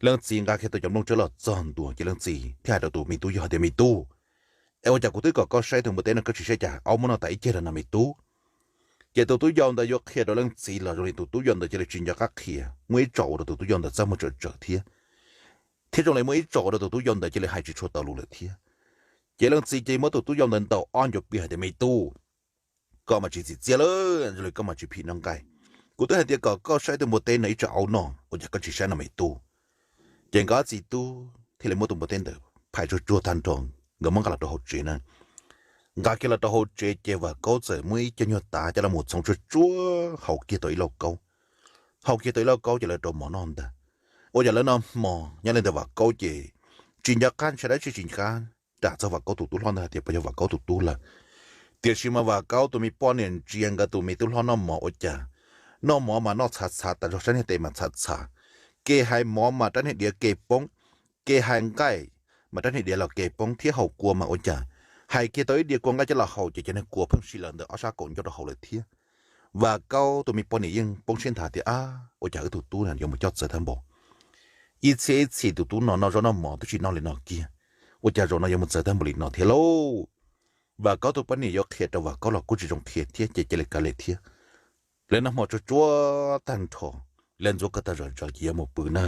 Leej txiv nqa kiag tau cov nplooj tsawb los txog ntua ces leej txiv thiaj hais rau tus me tub yau hais tias, Me tub, es ua cas kuv twb kom koj saib tus npua teb no koj tsis saib, cas aub muab noj tas ib ceg lawm no me tub? Ces tus tub yau ntawd yuav qhia rau leej txiv los zoo li tus tub yau ntawd cia li tsis nco qab qhia, muaj ib tsom ua rau tus tub yau ntawd txaj muag tsawm tsawm thiab, thiab zoo li muaj ib tsom ua rau tus tub yau ntawd cia li hais tsis tshua tau lus lawm thiab. Ces leej txiv cia li muab tus tub yau ntawd ntaus ob ncua pi hais tias, Me tub, koj mas tsis txim txiaj lawm, zoo li koj mas tsis phim noj nqaij. Kuv twb hais tias kom koj saib tus npua teb no ib tsam aub noj, ua cas koj tsis saib no me tub? Ces nkawd ob txiv tub thiaj li muab tus npua teb ntawd phais tsuag tsuag tag nrho, nkawd muab nqa los rau hauv tsev na. Nqa kiag los rau hauv tsev ces Vam Kaub txawm muab ib co nyuag tav coj los mus txhoov tsuag tsuag haus kiag tau ib lauj kaub. Haus kiag tau ib lauj kaub ces lawv rau mov noj ntag. Ua cas lawv noj hmo nyob li ntawd Vam Kaub ces tsis nco qab ntshai dab tsi, tsis nco qab ram txog Vam Kaub tus tub hlob ntawd hais tias puas yog Vam Kaub tus tub lawm. Tiam sis mas Vam Kaub tus me poj niam ntsia nkawd tus me tub hlob noj mov ua cas noj mov mas noj txhav txhav tas zog, sab niag tes mas txhav txhav, ke hais mov mas rab niag diav ke poob, ke hais nqaij mas rab niag diav los ke poob thiab, haus kua mas ua cas hais kiag tau ib diav kua nqaij coj los haus ces cov niag kua pheej si lawm ntawm ob sab kaum ncauj rau hauv lawm thiab. Vam Kaub tus me poj niam yeej poob siab nthav tias, Ab, ua cas wb tus tub no yuav mus coj txawv tag npaum. Ib txhiab ib txhis tus tub no noj zaub noj mov twb tsis noj li no kiag, ua cas zaum no yuav mus txawv tag npaum li no thiab lauj? Vam Kaub tus poj niam yuav qhia rau Vam Kaub los kuj tsis zoo qhia thiab ces cia li kav liam thiab. Lawv noj hmo tsuag tsuag tag nrho, lawv ntxuav ko taw zom zaws ces yuav mus pw na.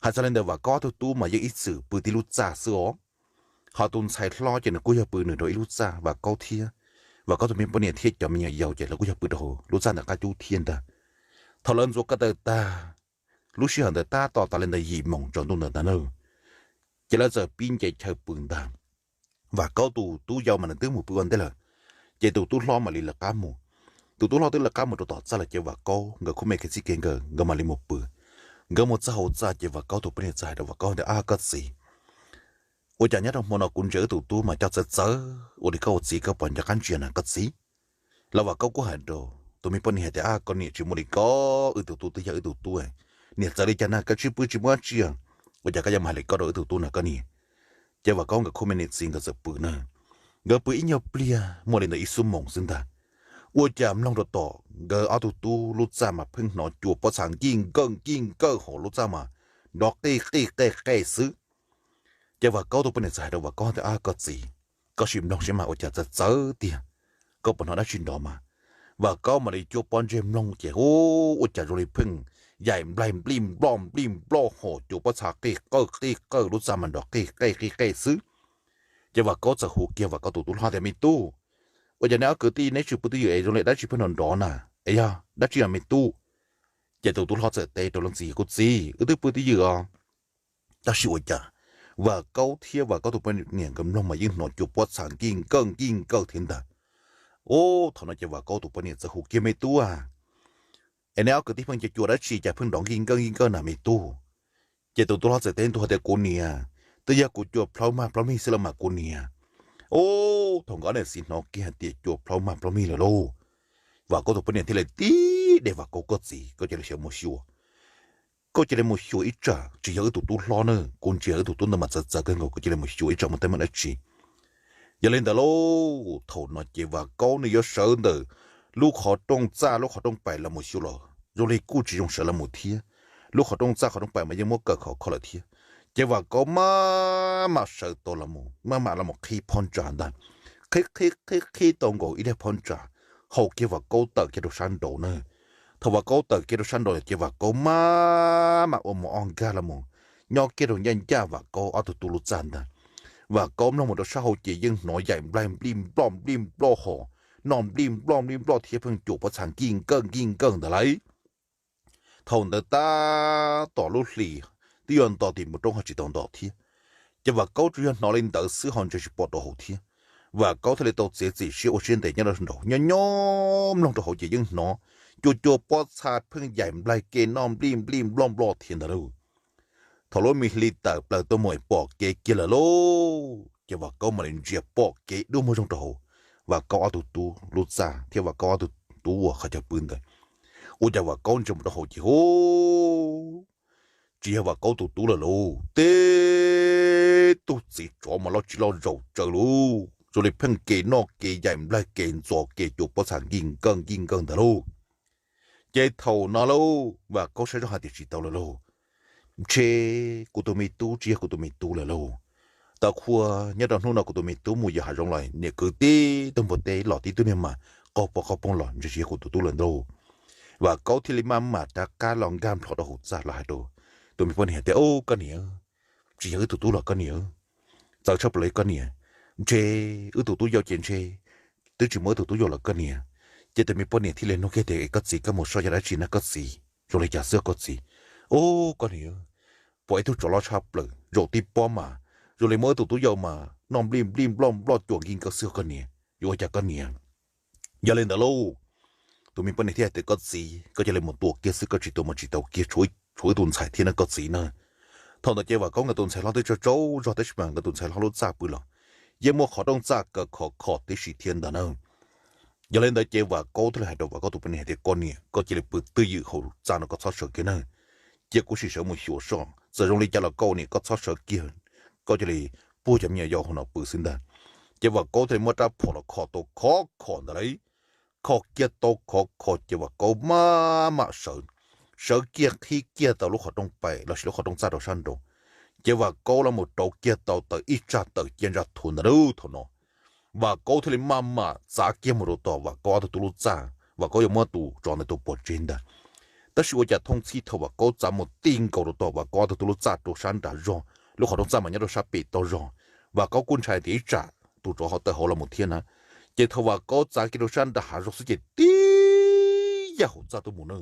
Hais txog li ntawd Vam Kaub ob tug tub mas yeej ib txwm pw tib lub txaj xwb os. Ho tus ntxhais hlob ces nws kuj yog pw nws rau ib lub txaj, Vam Kaub thiab Vam Kaub tus me poj niam thiab cov me nyuam yaus ces lawv kuj yog pw rau lub txaj ntawm qab cub thiab ntag. Thaum lawv ntxuav ko taw tag, lub sij hawm ntawd tab tom tas li ntawd yim moos tsaus ntuj ntawd ntag na, ces lawv txawm pib nce chaw pw ntag. Vam Kaub tus tub yau mas nws twb mus pw ua ntej lawm, ces tus tub hlob mam li lawv qab mus. Tus tub hlob twb lawv qab mus rau tom txaj lawm ces Vam Kaub nkawd khub me kev txij kev nkawm nkawd mam li mus pw. Nkawd mus txog hauv txaj ces Vam Kaub tus poj niam txawm hais rau Vam Kaub tias, Ab koj txiv, ua cas nyob rau hmo no kuv ntsia wb tus tub mas coj txawv txawv ua li, koj ua txiv koj puas nco qab ntsia na koj txiv? Los Vam Kaub kuj hais rau tus me poj niam hais tias, Ab koj niam, tsis muaj li ko, wb tus tub twb yog wb tus tub, niam txawv li cas na, koj tsis pw tsis muaj dab tsi, ua cas koj yuav mus hais li ko rau wb tus tub no koj niam? Ces Vam Kaub nkawd khub me niam txiv nkawd txawm pw na. Nkawd pw ib nyuag pliag muaj li ntawm ib xuab moos xwb ntag, ua cas mloog rau tom nkawd ob tug tub lub txaj mas pheej hnov cua pob txha nkij nkawj nkij nkawj hauv lub txaj mas nrov qij qij qej qej xwb. Ces Vam Kaub tus poj niam txawm hais rau Vam Kaub tias, Ab koj txiv, koj sim mloog seb mas ua cas txawv txawv tiag, koj puas hnov dab tsi nrov mas? Vam Kaub mam li cuab pob ntseg mloog ces ua cas zoo li pheej yaim nplaig nplij nploj nplij nploj hauv cua pob txha qij qawj qij qawj, lub txaj mas nrov qij qej qij qej xwb. Ces Vam Kaub txawm hu kiag Vam Kaub tus tub hlob tias, Me tub, ua cas neb ob kwv tij neb tsis pw twj ywm es zoo li dab tsi pheej nrov nrov na? Es yog dab tsi os me tub? Ces tus tub hlob txawm teb rau leej txiv, Kuv txiv, wb twb pw twj ywm os, tab sis ua cas Vam Kaub thiab Vam Kaub tus poj niam nkawd mloog mas yeej hnov cua pob txha nkij nkawj nkij nkawj thiab ntag. Ub, thaum no ces Vam Kaub tus poj niam txawm hu kiag, Me tub a, es neb ob kwv tij pheej nco cua dab tsi cas pheej nrov nkij nkawj nkij nkawj na me tub? Ces tus tub hlob txawm teb ntua tias, Kuv niam, twb yog kuv cua plaub mag plaub mig xwb los mas kuv niam. Ub, thaum nkawd ob niam txiv hnov kiag hais tias cua plaub mag plaub mig lawm lauj, Vam Kaub tus poj niam thiaj li tib de Vam Kaub, Koj txiv, koj cia li mus xyuas, koj cia li mus xyuas ib tsam, tsis yog wb tus tub hlob na, kuv ntsia wb tus tub ntawd mas txawv txawv kawg nkaus, koj cia li mus xyuas ib tsam muaj teeb meem dab tsi. Yog li ntawd lauj, thaum no ces Vam Kaub nws yuav sawv ntawm lub qhov rooj txaj lub qhov rooj paim los mus xyuas los zoo li kuj tsis zoo sawv los mus thiab. Lub qhov rooj txaj qhov rooj paim mas yeej muab kaw khov kho lawm thiab. Ces Vam Kaub maj mam sawv tau los mus, maj mam los mus qhib phab ntsa ntag. Qhib qhib qhib qhib tau nkaus ib daig phab ntsa, haus kiag Vam Kaub tawm kiag rau sab nraud na. Thaum Vam Kaub tawm kiag rau sab nraud ces Vam Kaub maj mam ua mos ob nkag los mus, nyob kiag rau ncaj ncaj Vam Kaub ob tug tub lub txaj ntag. Vam Kaub mloog mus rau sab hauv ces yeej hnov yaim nplaig nplij nploj nplij nploj hos noj nplij nploj nplij nploj thiab pheej cuam pob txha nkij nkawj nkij nkawj ntawd lauj. Thaum ntawd tab tom lub hli twb yuav nto tim mus roob ho tsis tau nto thiab, ces Vam Kaub tsuas yog hnov li ntawd xwb ho ntsia tsis pom rau hauv thiab. Vam Kaub thiaj li tau txiav txim siab ua siab ntev nyob rau nraud, nyob nyob mloog rau hauv ces yeej hnov cua cua pob txha pheej yaim nplaig ke noj nplij nplij nploj nploj thiab ntawd lauj. Thaum lub me hli tawm plaws tuaj mus pom kev kiag lawm lauj, ces Vam Kaub mam li ntsia pom kev dub muag zoo rau hauv Vam Kaub ob tug tub lub txaj thiab Vam Kaub ob tug tub uas qhov chaw pw ntawd. Ua cas Vam Kaub ntsia mus rau hauv ces hu, tsis yog Vam Kaub tus tub lawm lauj, tib tug txiv tsov mas loj tsis loj zaum tsawv lauj, zoo li pheej ke noj ke yaim nplaig ke ntxos ke cua pob txha nkij nkawj nkij nkawj ntawd lauj. Ces thaum no lauj Vam Kaub saib zoj hais tias tsis tau lawm lauj, ntshe kuv tus me tub tsis yog kuv tus me tub lawm lauj. Tau qhua nyob rau hnub no kuv tus me tub mus yos hav zoov los niam kwv tib tug npua teb los tib tug niag mas qaug poob qaug poob los ntshe tsis yog kuv tus tub lawm ntag lauj. Vam Kaub thiaj li maj mam rov qab los nkag nplho rau hauv txaj los hais rau tus me poj niam tias, Au koj niam, tsis yog wb tus tub los koj niam, txawv tshaj plaws li koj niam, ntshe wb tus tub yau ces ntshe twb tsis muaj wb tus tub yau lawm koj niam. Ces tus me poj niam thiaj li nug kiag tias, Es koj txiv, koj mus soj yog dab tsi na koj txiv, zoo li cas xwb koj txiv? Au koj niam, pom ib tug tsov loj tshaj plaws zaum tib pob mas zoo li muaj wb tus tub yau mas noj nplij nplij nploj nploj cuam nkij nkawj xwb koj niam, yuav ua cas koj niam? Yog li ntawd lauj, tus me poj niam thiaj hais tias, Koj txiv, koj cia li mus tua kiag xwb, koj tsis tua mas tsis tau kiag, tshuav wb tus ntxhais thiab na koj txiv na. Thaum ntawd ces Vam Kaub nkawd tus ntxhais hlob twb tsaug tsaug zog tab sis mas nkawd tus ntxhais hlob lub txaj pw los yeej muaj qhov rooj txaj kaw khov kho tib si thiab ntag na. Yog li ntawd ces Vam Kaub thiaj li hais rau Vam Kaub tus poj niam hais tias, Koj niam, koj cia li pw twj ywm hauv txaj no, koj txhob sawv kiag na. Ces kuv sim sawv mus xyuas soj, txawm zoo li cas los koj niam koj txhob sawv kiag, koj cia li puag cov me nyuam yaus hauv no pw xwb ntag. Ces Vam Kaub thiaj li muab rab phom los kho tau khov kho ntawd lauj. Kho kiag tau khov kho ces Vam Kaub maj mam sawv, sawv kiag qhib kiag tau lub qhov rooj paim los sis lub qhov rooj txaj rau sab nraud. Ces Vam Kaub los mus rauv kiag tau tawm ib tsag tawm cia ntsa thuav ntawd lauj. Thaum no Vam Kaub thiaj li maj mam txav kiag mus rau tom Vam Kaub ob tug tub lub txaj, Vam Kaub yuav muab tus tsov ntawd tua pov tseg ntag. Tab sis ua cas thooj txhij thaum Vam Kaub txav mus ti nkaus rau tom Vam Kaub ob tug tub lub txaj rau sab nrad zog, lub qhov rooj txaj mas nyob rau sab pem toj zog, Vam Kaub kuj ntshai tias ib tsam tus tsov ho tawm hauv los mus thiab na. Ces thaum Vam Kaub txav kiag rau sab nrad hav zog xwb ces tib yaj hauv txaj tuaj mus na,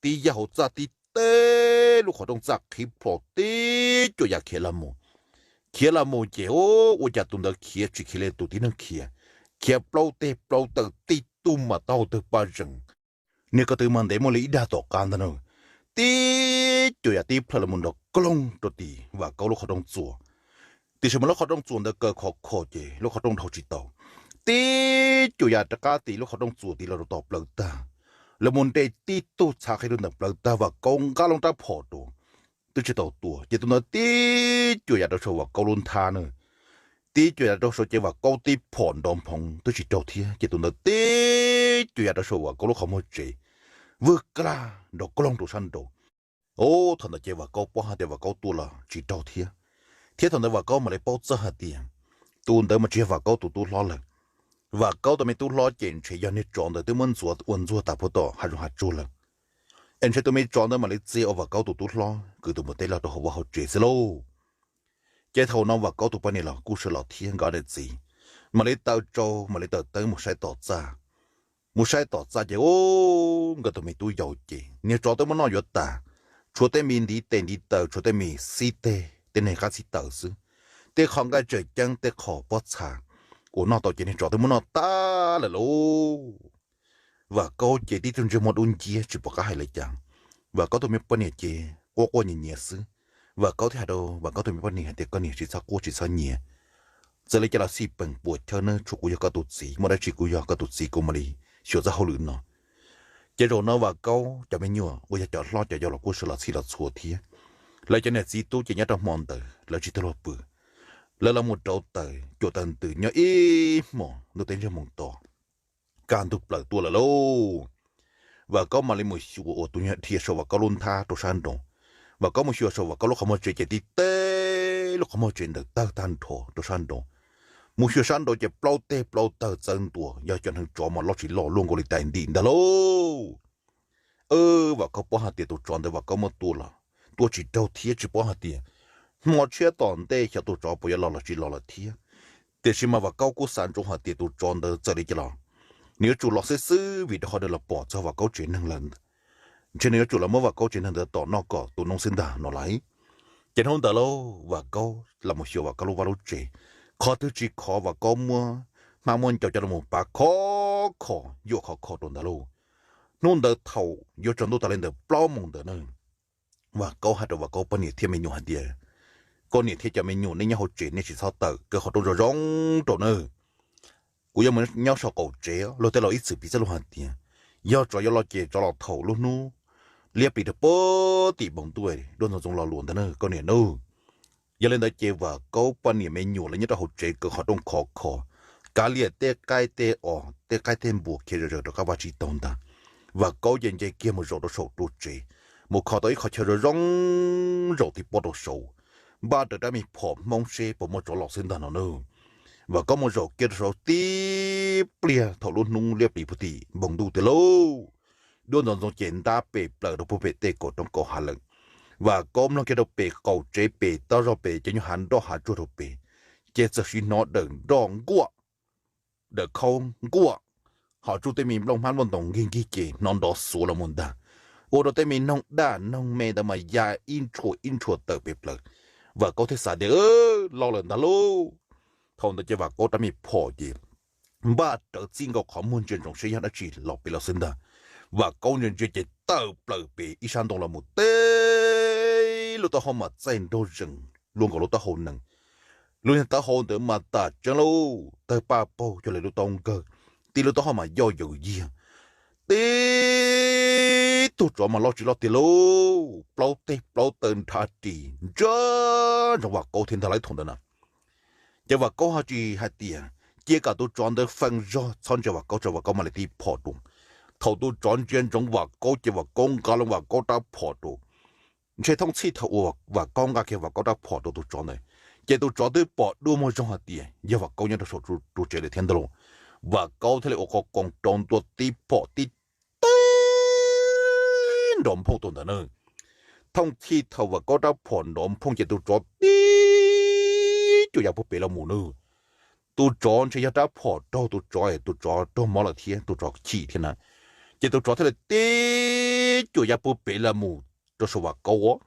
tib yaj hauv txaj tib teg lub qhov rooj txaj qhib plho tib cuam yam khiav los mus. Khiav los mus ces ua cas tus ntawd khiav tsis khiav li tus tib neeg khiav, khiav plaub teg plaub taw tib tug mas taub hau tawg paj zees, niag ko tw mas ntev muaj li ib dag tom qab ntag na. Tib cuam yam tib plhaw los mus nrov kloog rau tim Vam Kaub lub qhov rooj txuas. Tiam sis mas lub qhov rooj txuas ntawd kaw khov kho ces lub qhov rooj dhau tsis tau. Tib cuam yam rov qab tim lub qhov rooj txuas tid los rau tom plawv tag, los mus nres tib tug txhav qhib rau ntawm plawv tag, Vam Kaub nqa loo rab phom rau, twb tsis tau tua ces tus ntawd tib cuam yam rau saum Vam Kaub lub nthab na. Tib cuam yam rau saud ces Vam Kaub tib phom nrov nphoov twb tsis raug thiab ces tus ntawd tib cuam yam rau saum Vam Kaub lub qhov muag tsev, vwg kag nrov kloog rau sab nraud. Ub, thaum ntawd ces Vam Kaub paub hais tias Vam Kaub tua los tsis raug thiab, thiab thaum ntawd Vam Kaub mam li paub txog hais tias tus ntawd mas tsis yog Vam Kaub tus tub hlob lawm. Vam Kaub tus me tub hlob ces ntshe yog niag tsov ntawd twb muab ntxuav ua ntxuag tas puag tom hav zoov hav tsuag lawm, es ntshe tus me tsov ntawd mam li txia ua Vam Kaub tus tub hlob kwv tus npua teb los rau hauv vaj hauv tsev xwb lauj. Ces thaum no Vam Kaub tus poj niam los kuj sawv los thiab nkawd niam txiv mam li taws tsau mam li taws teeb mus saib tom txaj. Mus saib tom txaj ces ub, nkawd tus me tub yau ces niag tsov twb muab noj yuav tas, tshuav tej me ntiv tes ntiv taw, tshuav tej me xib teg tej neeg qab xib taws xwb, tej qho nqaij tseem ceeb tej qho pob txha uas noj tau ces niag tsov twb muab noj tag lawm lauj. Vam Kaub ces tib tug ntsej muag dub nciab tsis pom qab hais li cas. Vam Kaub tus me poj niam ces quaj quaj nyiav nyiav xwb. Vam Kaub thiaj hais rau Vam Kaub tus me poj niam hais tias, Koj niam, tsis txhob quaj tsis txhob nyiav, txawm li cas los xij peem puas chawj nawb, tshuav kuv yog koj tus txiv, muaj dab tsi kuv yog koj tus txiv kuv mam li xyuas txoj hauj lwm no. Ces zaum no Vam Kaub cov me nyuam uas yog cov hlob cov yau los kuj sawv los txhij los txhua thiab. Lawv cov niam txiv tub ces nyob rau hmo ntawd lawv tsis tau luag pw, lawv los mus rauv taws cuam taws ntws nyob ib hmos ntuj teb ntsiag moo to, kaj ntug plaws tuaj lawm lauj. Vam Kaub mam li mus xyuas ua tus nyuag dhia saum Vam Kaub lub nthab rau sab nraud. Vam Kaub mus xyuas saum Vam Kaub lub qhov muag tsev ces tib teg lub qhov muag tsev ntawd tawg tag nrho rau sab nraud. Mus xyuas sab nraud ces plaub teg plaub taw txawv ntua, yog cov hneev tsov mas loj tsis loj luaj nkaus li tais ntim ntag lauj. Vam Kaub paub hais tias tus tsov ntawd Vam Kaub muab tua los tua tsis raug thiab tsis paub hais tias hmo tshiab tom ntej xyov tus tsov puas yuav los los tsis los lawm thiab. Tiam sis mas Vam Kaub kuj xav ntsoov hais tias tus tsov ntawd txawm li cas los nws yuav tsum los xwb xwb, vim rau qhov nws los pom txog Vam Kaub tsev neeg lawm. Ntshe nws yuav tsum los muab Vam Kaub tsev neeg ntawd tom noj kom tu noob xwb ntag no lauj. Ces hnub ntawd lauj, Vam Kaub los mus xyuas Vam Kaub lub vaj lub tsev, qhov twg tsis khov Vam Kaub muab hmab muab ncau coj los pav khov kho, yuam khov kho rau ntawd lauj. Hnub ntawd thaum yuav tsaus ntuj tas li ntawm plaub moos ntawd na, Vam Kaub hais rau Vam Kaub poj niam thiab me nyuam hais tias, koj niam thiab cov me nyuam nej nyob hauv tsev nej tsis txhob tawm, kaw qhov rooj zoo zoo rau nawb. Kuv yuav mus nyob saum qaum tsev. Luag tej laus ib txwm piv txoj lus hais tias, yog tsov yuav los ces tsov los thaum lub hnub liab plis rau puag tim npoo ntuj, duab ntxoov ntxoo lo lus ntag na koj niam nawb. Yog li ntawd ces Vam Kaub poj niam me nyuam lawv nyob rau hauv tsev kaw qhov rooj khov kho, kav liam tej qaib tej os tej qaib tej npua khiav zom zaws rov qab vaj tsib taug ntag. Vam Kaub ces nce kiag mus zaum rau saum ru tsev, mus kho tau ib qho chaw zoo zoo zaum ti pob rau saud, npaj rawv rab me phom hmoob seb puas muaj tsov los xwb ntag no nawb. Vam Kaub mus zaum kiag rau saud tib pliag thaum lub hnub liab plis puag tim npoo ntuj tiag lauj, duab ntxoov ntxoo ces ntab pem plaws rau puag pem tej kaum roob kaum hav lawm. Vam Kaub mloog kiag rau pem qaum tsev pem toj zog pem cov nyuag hav nroj hav tsuag rau pem, ces txawm sim hnov dawm nroj nkuaj, dawm khaub nkuaj, ho tsuj tej me nplooj hmab nplooj ntoos nkig nkig ces hnov nrov xuav los mus ntag, ua rau tej me noog daj noog me ntawd mas ya ib ntshua ib ntshua tawm pem plaws. Vam Kaub thiaj xav tias, los lawm ntag lauj. Thaum ntawd ces Vam Kaub rab me phom ces npaj rawv txij nkaus qhov muag ntsia ntsoov seb yog dab tsi los pem lawm xwb ntag. Vam Kaub ntsia ntsia ces tawm plaws pem ib sab ntoo los mus teb lub taub hau mas txaij nraug zees luaj nkaus lub taub hau nees. Lub niag taub hau ntawd mas tam tseeb lauj, tawg paj paug cuag li lub taub nkawg, tib lub taub hau mas yoj yaws yiag. Tib tug tsov mas loj tsis loj tiag lauj, plaub teg plaub taw nrhav ris ntsa ntsoov Vam Kaub thiab ntag lauj thaum ntawd na. Ces Vam Kaub ho tsis hais tias, cia kom tus tsov ntawd feej zog txhob ntsia Vam Kaub tso Vam Kaub mam li tiv phom dua. Thaum tus tsov ntsia ntsoov Vam Kaub ces Vam Kaub nqa loo Vam Kaub rab phom rau. Ntshe thooj txhij thaum uas Vam Kaub nqa kiag Vam Kaub rab phom rau tus tsov ntawd, ces tus tsov twb pom dua muag zoo hais tias yog Vam Kaub nyob rau saum ru tsev lawm thiab ntag lauj. Vam Kaub thiaj li ua qhov qoos rau ntua tib phom tib teg nrov nphooj rau ntawd na. Thooj txhij thaum Vam Kaub rab phom nrov nphooj ces tus tsov tib cuam ya puag pem los mus na. Tus tsov ntshe yog rab phom raug tus tsov, tus tsov raug mob lawm thiab tus tsov chim thiab na. Ces tus tsov thiaj li tib cuam ya puag pem los mus rau saum Vam Kaub.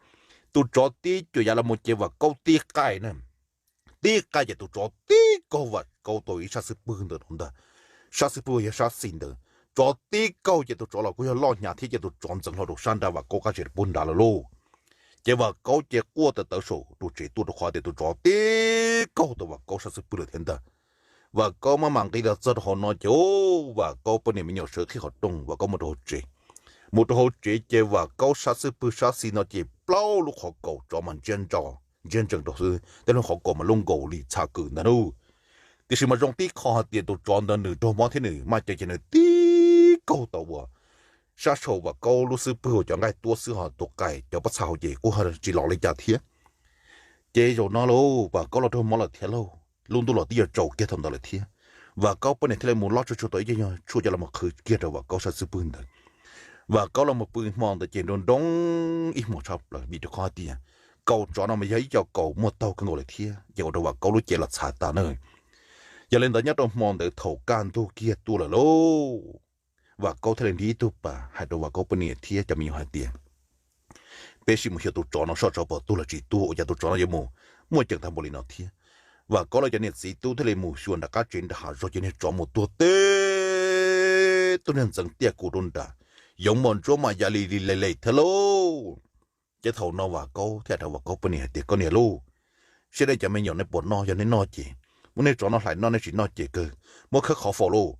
Tus tsov tib cuam ya los mus ces Vam Kaub tib qaij na. Tib qaij ces tus tsov tib kaug Vam Kaub tau ib sab xub pwg ntawm no ntag. Sab xub pwg yog sab xis ntawd, tsov tib kaug ces tus tsov los kuj yog loj hnyav thiab ces tus tsov ntxeev hlo rau sab nrad Vam Kaub qab tsev puag nrad lawm lauj. Ces Vam Kaub ces quaj tawv tawv saum ru tsev tuaj rau qhov tias tus tsov tib kaug tau Vam Kaub sab xub pwg lawm thiab ntag. Vam Kaub maj mam nqis los txog rau hauv no ces Vam Kaub poj niam me nyuam sawv qhib qhov rooj Vam Kaub mus rau hauv tsev. Mus rau hauv tsev ces Vam Kaub sab xub pwg sab xis no ces plaub lub qhov kaus tsov mas ntsia ntsees rau xwb, tej lub qhov kaus mas lub nkaus li txha kws ntag nub. Tiam sis mas zoo tib qho hais tias tus tsov ntawd nws raug mob thiab nws maj cev ces nws tib kaug tau ua sab saum Vam Kaub lub xub pwg uas cov nqaij tuab xwb ho tus qais cov pob txha hauv ces kuj tsis los li cas thiab. Ces zaum no lauj Vam Kaub los raug mob lawm thiab lauj, lub ntuj los twb yuav tsaus kiag thaum ntawd lawm thiab. Vam Kaub poj niam thiaj li mus loj tsuag tsuag tau ib co nyuag tshuaj coj los qhwv kiag rau Vam Kaub sab xub pwg ntawd. Vam Kaub los mus pw hmo ntawd ces nroo nroo ib hmos tshaj plaws vim rau qhov hais tias kaus tsov no mas yog ib co kaus muaj taug kawg nkaus lawm thiab ces ua rau Vam Kaub lub cev los txhav tas na. Yog li ntawd nyob rau hmo ntawd thaum kaj ntug kiag tuaj lawm lauj, Vam Kaub thiaj li nrig ib tug pas hais rau Vam Kaub poj niam thiab cov me nyuam hais tias, peb sim mus xyuas tus tsov no soj tsov puas tuag los tsis tuag, ua cas tus tsov no yuav mus muaj ceem tag npaum li no thiab. Vam Kaub lawv cov niam txiv tub thiaj li mus xyuas nram qab tsev nram hav zoov ces niag tsov mus tuag teb tug niag ntxeev tiaj kuv rau nram, yoov mos ntsuab mas ya li li lem lem thiab lauj. Ces thaum no Vam Kaub thiaj hais rau Vam Kaub poj niam hais tias, koj niam lauj, seb nej cov me nyuam nej puas noj, yog nej noj ces muab niag tsov no hlais noj, nej tsis noj ces kawg muab khawb qhov faus lauj.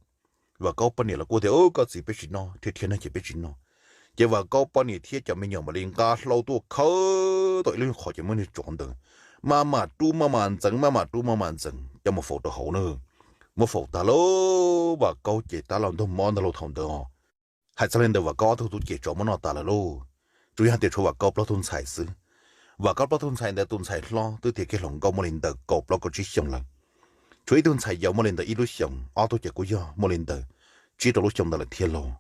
Vam Kaub poj niam los kuj tias, koj txiv, peb tsis noj, rhiab rhiab neeg ces peb tsis noj. Ces Vam Kaub poj niam thiab cov me nyuam mam li nqa hlau tuaj khawb tau ib lub qhov ces muab niag tsov ntawd maj mam rub maj mam ntxeev, maj mam rub maj mam ntxeev coj mus faus rau hauv na. Muab faus tag lauj, Vam Kaub ces tab los ntuag mob ntag lauj thaum ntawd os. Hais txog li ntawd Vam Kaub ob tug tub ces tsov muab noj tas lawm lauj. Tsuas yog hais tias tshuav Vam Kaub plaub tug ntxhais xwb. Vam Kaub plaub tug ntxhais ntawd tus ntxhais hlob twb tiav kiag hluas nkauj muaj li ntawm kaum plaub kaum tsib xyoos lawm. Tshuav ib tug ntxhais yau muaj li ntawm ib lub xyoos, ob tug ces kuj yog muaj li ntawm tsib rau lub xyoo ntawd lawm thiab lauj.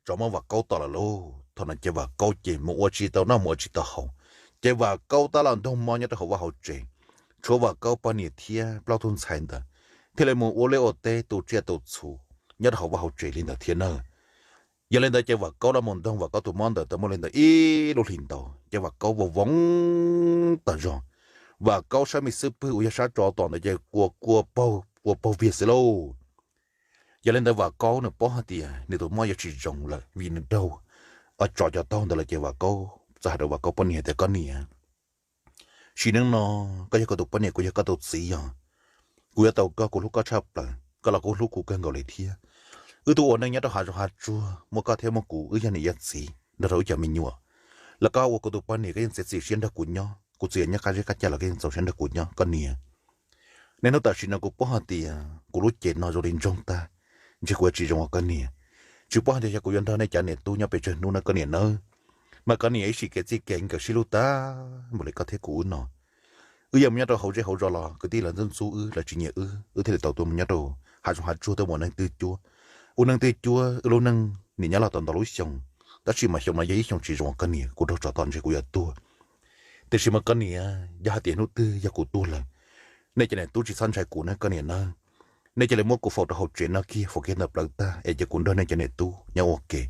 Tsov muab Vam Kaub tom lawm lauj, thaum no ces Vam Kaub ces mus ua tsis tau noj mus ua tsis tau haus, Ces Vam Kaub tab los ntoog mob nyob rau hauv vaj hauv tsev, tshuav Vam Kaub poj niam thiab plaub tug ntxhais ntawd thiaj li mus ua liaj ua teb tu tsiaj tu txhu nyob rau hauv vaj hauv tsev li ntawd thiab na. Yog li ntawd ces Vam Kaub los mus ntoog Vam Kaub tus mob ntawd tau muaj li ntawd ib lub hlis ntau ces Vam Kaub vau voov tas zog. Vam Kaub sab me xub pwg uas yog sab tso tom ntawd ces kua kua paug ua paug viag xwb lauj. Yog li ntawd Vam Kaub nws paub hais tias nws tus mob yuav tsis zoo lawm vim nws raug tsov cov taug ntawd lawm ces Vam Kaub txawm hais rau Vam Kaub poj niam hais tias, koj niam, sim neej no koj yog kuv tus poj niam, kuv yog koj tus txiv yog, kuv yuav tau koj, kuv hlub koj tshaj plaws, koj los kuj hlub kuv kawg nkaus li thiab. Wb tuaj ua neej nyob rau hav zoov hav tsuag, muaj koj thiab muaj kuv, wb yog niam yog txiv nrog rau wb cov me nyuam. Los koj ua kuv tus poj niam koj yeej txiav txim siab nrog kuv nyob, kuv txiv yuav nyob qab zeb qab cag los koj yeej txaus siab nrog kuv nyob koj niam. Niaj hnub tam sim no kuv paub hais tias kuv lub cev no zoo li ntsoog tag, ntshe kuv yuav tsis zoo os koj niam. Tsis paub hais tias yog kuv yuav nrog nej cov niam tub nyob pes tsawg hnub na koj niam nawb. Mas koj niam ib sim kev txij kev nkawm sib hlub tag npaum li koj thiab kuv wb no, wb yuav mus nyob rau hauv zej hauv zos los kwv tij lawv ntxub ntxub wb, lawv tsis nyiam wb, wb thiaj li tau tuaj mus nyob rau hav zoov hav tsuag tuaj mus ua neej twj cuab. Ua neej twj cuab wb lub neej niam nyob los tau ntau lub xyoo, tab sis mas xyoo no yog ib xyoo tsis zoo koj niam, kuv raug tsov tom ntshe kuv yuav tuag. Tiam sis mas koj niam, yog hais tias hnub twg yog kuv tuag lawm, nej cov niam tub tsis txhob ntshai kuv na koj niam nawb. Nej cia li muab kuv faus rau hauv tsev no kiag, faus kiag ntawm plawv tag es cia kuv nrog nej cov niam tub nyob ua ke.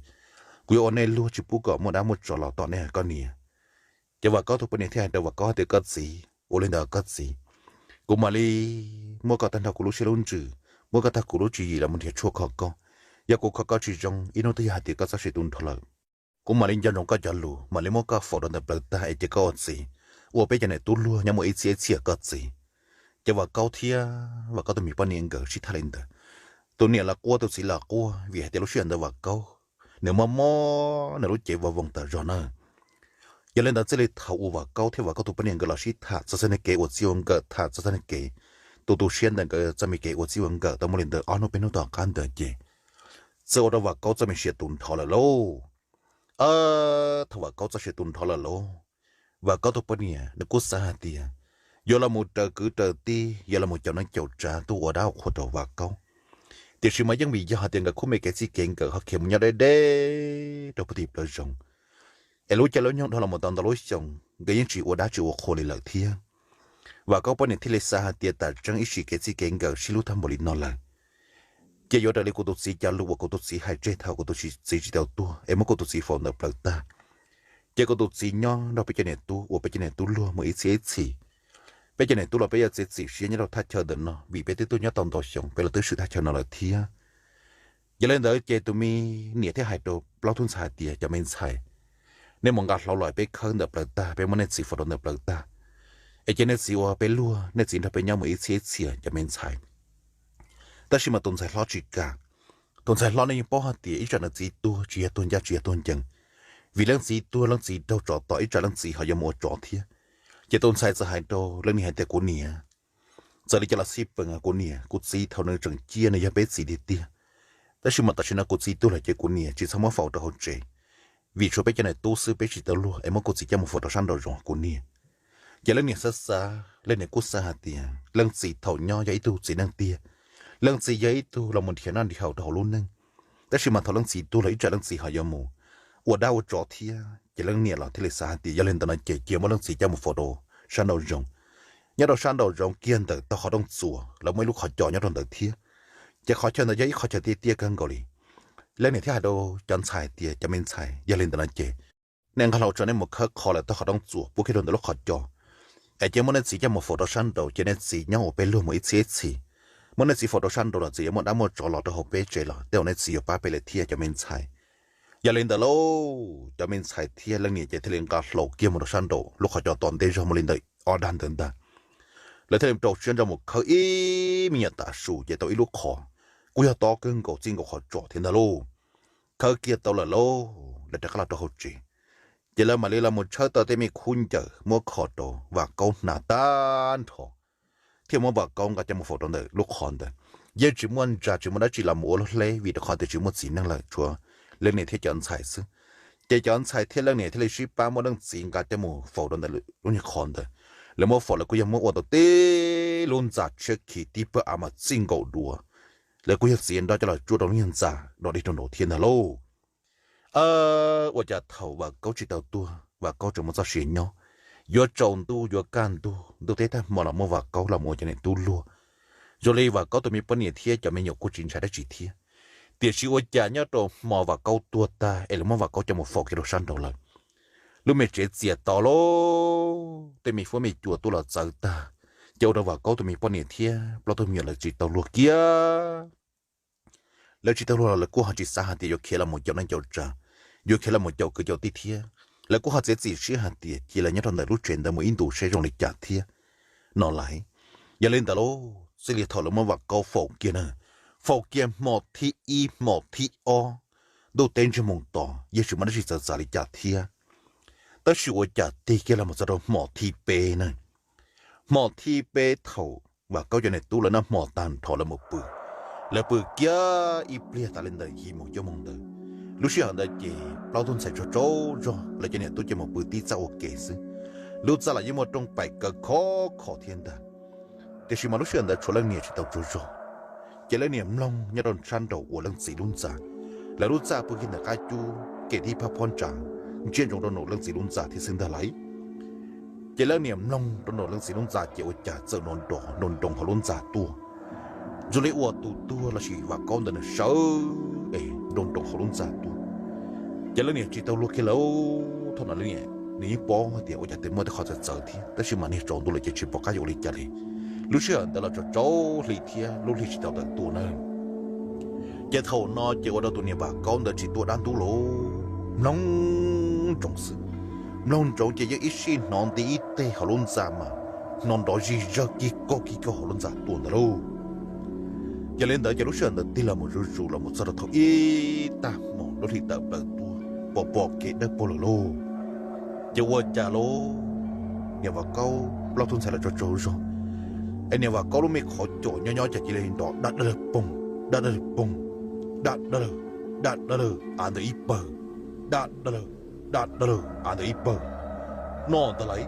Kuv yuav ua nej luag tsis pub kom muaj dab muaj tsov los tom nej koj niam. Ces Vam Kaub tus poj niam thiaj hais rau Vam Kaub hais tias, koj txiv, ua li ntawd koj txiv, kuv mam li muab koj tag nrho kuv lub siab lub ntsws, muab koj tag kuv lub tswv yim los mus nrhiav tshuaj kho koj. Yog kuv kho koj tsis zoo, ib hnub twg yog hais tias koj txoj sia tu nrho lawm, kuv mam li nco ntsoov koj cov lus, mam li muab koj faus rau ntawm plawv tag es cia koj ua txiv, ua peb cov niam tub luag nyob mus ib txhiab ib txhis koj txiv. Ces Vam Kaub thiab Vam Kaub tus me poj niam nkawd sib tham li ntawd, tus niam los quaj tus txiv los quaj vim hais tias lub sij hawm ntawd Vam Kaub nws mob mob nws lub cev vau voos tawm zog na. Yog li ntawd txij li thaum uas Vam Kaub thiab Vam Kaub tus poj niam nkawd los sib tham txog txoj niag kev ua txij ua nkawm, tham txog txoj niag kev tu tu siab ntawm nkawd txoj me kev ua txij ua nkawm tau muaj li ntawd ob hnub peb hnub tom qab ntawd ces txawm ua rau Vam Kaub txoj me sia tu nrho lawm lauj. Thaum Vam Kaub txoj sia tu nrho lawm lauj, Vam Kaub tus poj niam nws kuj xav hais tias yuav los mus raws kwv raws tij, yuav los mus caum neej caum tsav tuaj ua dab ua qhua rau Vam Kaub. Tiam sis mas yeej vim yog hais tias nkawd khub me kev txij kev nkawm ho khiav mus nyob deb deb rau puag tim plawv zoov, es lub caij lub nyoog dhau los mus tau ntau lub xyoo, nkawd yeej tsis ua dab tsis ua qhua li lawm thiab. Vam Kaub poj niam thiaj li xav hais tias tam tseeb ib sim kev txij kev nkawm sib hlub tag npaum li no lawm, ces yuav raws li kuv tus txiv cov lus uas kuv tus txiv hais tseg thaum kuv tus txiv tsis tau tuag es muab kuv tus txiv faus ntawm plawv tag, ces kuv tus txiv nyob nrog peb cov niam tub ua peb cov niam tub luag mus ib txhiab ib txhis. Peb cov niam tub los peb yuav txiav txim siab nyob rau thaj chaw ntawm no vim peb twb tuaj nyob tau ntau xyoo, peb los twb swm thaj chaw no lawm thiab. Yog li ntawd ces tus me niam thiaj hais rau plaub tug ntxhais hais tias, cov me ntxhais, nej mus nqa hlau los peb khawb ntawm plawv tag, peb muab nej txiv faus rau ntawm plawv tag, es cia nej txiv ua peb luag, nej txiv nrog peb nyob mus ib txhiab ib txhis cov me ntxhais. Tab sis mas tus ntxhais hlob tsis kam. Tus ntxhais hlob ne yeej paub hais tias ib tsam nws txiv tuag tsis yog tuag ncaj tsis yog tuag ncees, vim leej txiv tuag leej txiv raug tsov tom, ib tsam leej txiv ho yuav mus ua tsov thiab. Ces tus ntxhais txawm hais rau leej niam hais tias, kuv niam, txawm li cas los xij peem kuv niam, kuv txiv thaum nws tseem ciaj nws yog peb txiv tiag tiag, tab sis mas tam sim no kuv txiv tuag lawm ces kuv niam tsis txhob muab faus rau hauv tsev, vim tshuav peb cov niam tub xwb peb tsis tau luag es muab kuv txiv coj mus faus rau sab nraum zoov kuv niam. Ces leej niam xav xav leej niam kuj xav hais tias leej txiv thaum nyob yog ib tug txiv neej tiag, leej txiv yog ib tug los mus nrhiav noj nrhiav haus rau hauv lub neej, tab sis mas thaum leej txiv tuag lawm ib tsam leej txiv ho yuav mus ua dab ua tsov thiab. Ces leej niam los thiaj li xav hais tias yog li ntawd no ces cia muab leej txiv coj mus faus rau sab nraum zoov. Nyob rau sab nraum zoov kiag ntawm tog qhov rooj txuas lawv muaj ib lub qhov cos nyob rau ntawd thiab. Ces qhov chaw ntawd yog ib qhov chaw tiaj tiaj kawg nkaus li. Leej niam thiaj hais rau cov ntxhais tias, cov me ntxhais, yog li ntawd no ces nej nqa hlau tso, nej mus khawb qhov lawm tog qhov rooj txuas pub kiag rau ntawm lub qhov cos, es cia muab nej txiv coj mus faus rau sab nraud, ces nej txiv nyob ua peb luag mus ib txhiab ib txhis. Muab nej txiv faus rau sab nraud los txiv yuav muaj dab muaj tsov los rau hauv peb tsev los tej zaum nej txiv yuav pab peb lawm thiab cov me ntxhais. Yog li ntawd lauj, cov me ntxhais thiab leej niam ces thiaj li nqa hlau kiag mus rau sab nraud lub qhov cos tom ntej zog mus li ntawm ob dag ntawd ntag. Lawv thiaj li rau siab ntso mus khawb ib me nyuam tav su ces tau ib lub qhov, kuj yog tob kawg nkaus txij nkaus qhov tsos thiab ntag lauj. Khawb kiag tau lawm lauj, lawv rov qab los rau hauv tsev. Ces lawv mam li los mus tshawb tau tej me khaub ncaws muab kho rau Vam Kaub hnav tag nrho, thiaj muab Vam Kaub nqa coj mus faus rau ntawm lub qhov ntawd. Yeej tsis muaj ntsa tsis muaj dab tsi los mus ua lub hleb vim rau qhov tias tsis muaj txiv neej lawm, tshuav leej niam thiab cov ntxhais xwb. Ces cov ntxhais thiab leej niam thiaj li sib pab muab leej txiv nqa coj mus faus rau ntawm lub niag qhov ntawd. Lawv muab faus lawv kuj yog muab ua tau tib lub ntxa tshiab khiv tib pawg av mas txij nkaus duav, lawv kuj yog txiav nroj coj los tsuab rau lub niag ntxa dog dig rau nraud thiab ntag lauj. Ua cas thaum Vam Kaub tsis tau tuag Vam Kaub tseem muaj txoj sia nyob, Yuav tsaus ntuj yuav kaj ntug, ntuj teb tag hmo los muaj Vam Kaub los mus ua cov niam tub luag. Zoo li Vam Kaub tus me poj niam thiab cov me nyuam kuj tsis ntshai dab tsi thiab. Tiam sis ua cas nyob rau hmo Vam Kaub tuag tag es lawv muab Vam Kaub coj mus faus kiag rau sab nraud lawm, lub me tsev txias to lauj, tej me huab me cua tuaj los txawv tag, ces ua rau Vam Kaub tus me poj niam thiab plaub tug me nyuam lawv tsis tau luag kiag. Lawv tsis tau luag los lawv kuj ho tsis xav hais tias yuav khiav los mus caum neej caum tsav, yuav khiav los mus caum kwv caum tij thiab. Lawv kuj ho txiav txim siab hais tias cia lawv nyob rau ntawm lub tsev ntawd mus ib ntus seb zoo li cas thiab no lauj. Yog li ntawd lauj, txij li thaum lawv muab Vam Kaub faus kiag na, faus kiag hmo thib ib hmo thib ob, ntuj teb ntsiag mus to yeej tsis muaj dab tsi txawv txav li cas thiab. Tab sis ua cas tig kiag los mus txog rau hmo thib peb na, hmo thib peb thaum Vam Kaub cov niam tub lawv noj hmo tag nrho lawv mus pw, lawv pw kiag ib pliag tas li ntawm yim moos cuaj moos ntawd. Lub sij hawm ntawd ces plaub tug ntxhais tsaug tsaug zog, lawv cov niam tub ces mus pw tib txaj ua ke xwb. Lub txaj los yeej muaj rooj paim kaw khov kho thiab ntag. Tiam sis mas lub sij hawm ntawd tshuav leej niam tsis tau tsaug zog, ces leej niam mloog nyob rau sab nraum uas leej txiv lub ntxa, lawv lub txaj pw kiag ntawm qab cub kem tib phab phab ntsa, ntsia ntsoov rau nraum leej txiv lub ntxa thiab xwb ntag lauj. Ces leej niam mloog rau nraum leej txiv lub ntxa ces ua cas txawm nrov nrov nroo nroo hauv lub ntxa tuaj, zoo li uas tus tuag lossis Vam Kaub ntawd nws sawv es nroo nroo hauv lub ntxa tuaj. Ces leej niam tsis tau luag kiag lawm. Thaum no leej niam nws yeej paub hais tias ua cas twb muaj tej qhov txawv txawv thiab, tab sis mas niag tsaus ntuj lawm ces tsis pom qab yuav ua li cas li. Lub sij hawm ntawd los tsaus tsaus hli thiab lub hli tsis tau tawm tuaj na. Ces thaum no ces ua rau tus niam Vam Kaub ntawd tsis tuaj dab ntub lauj, mloog ntsoov xwb. Mloog ntsoov ces yeej ib sij hnov nti ib teg hauv lub ntxa mas hnov nrov zig zawg kig kaug kig kaug hauv lub ntxa tuaj ntawd lauj. Yog li ntawd ces lub sij hawm ntawd tig los mus zuj zus los mus txog rau thaum ib tag hmo lub hli tawm plaws tuaj, pom pom kev dawb paug lawm lauj. Ces ua cas lauj, niam Vam Kaub plaub tug ntxhais los tsaug tsaug zog, es niam Vam Kaub lub me qhov caum nyob nyob cas cia li nrov daj daj lawg poog, daj daj lawg poog, daj daj lawg, daj daj lawg av ntawd ib pawg, daj daj lawg, daj daj lawg av ntawd ib pawg no ntag lauj.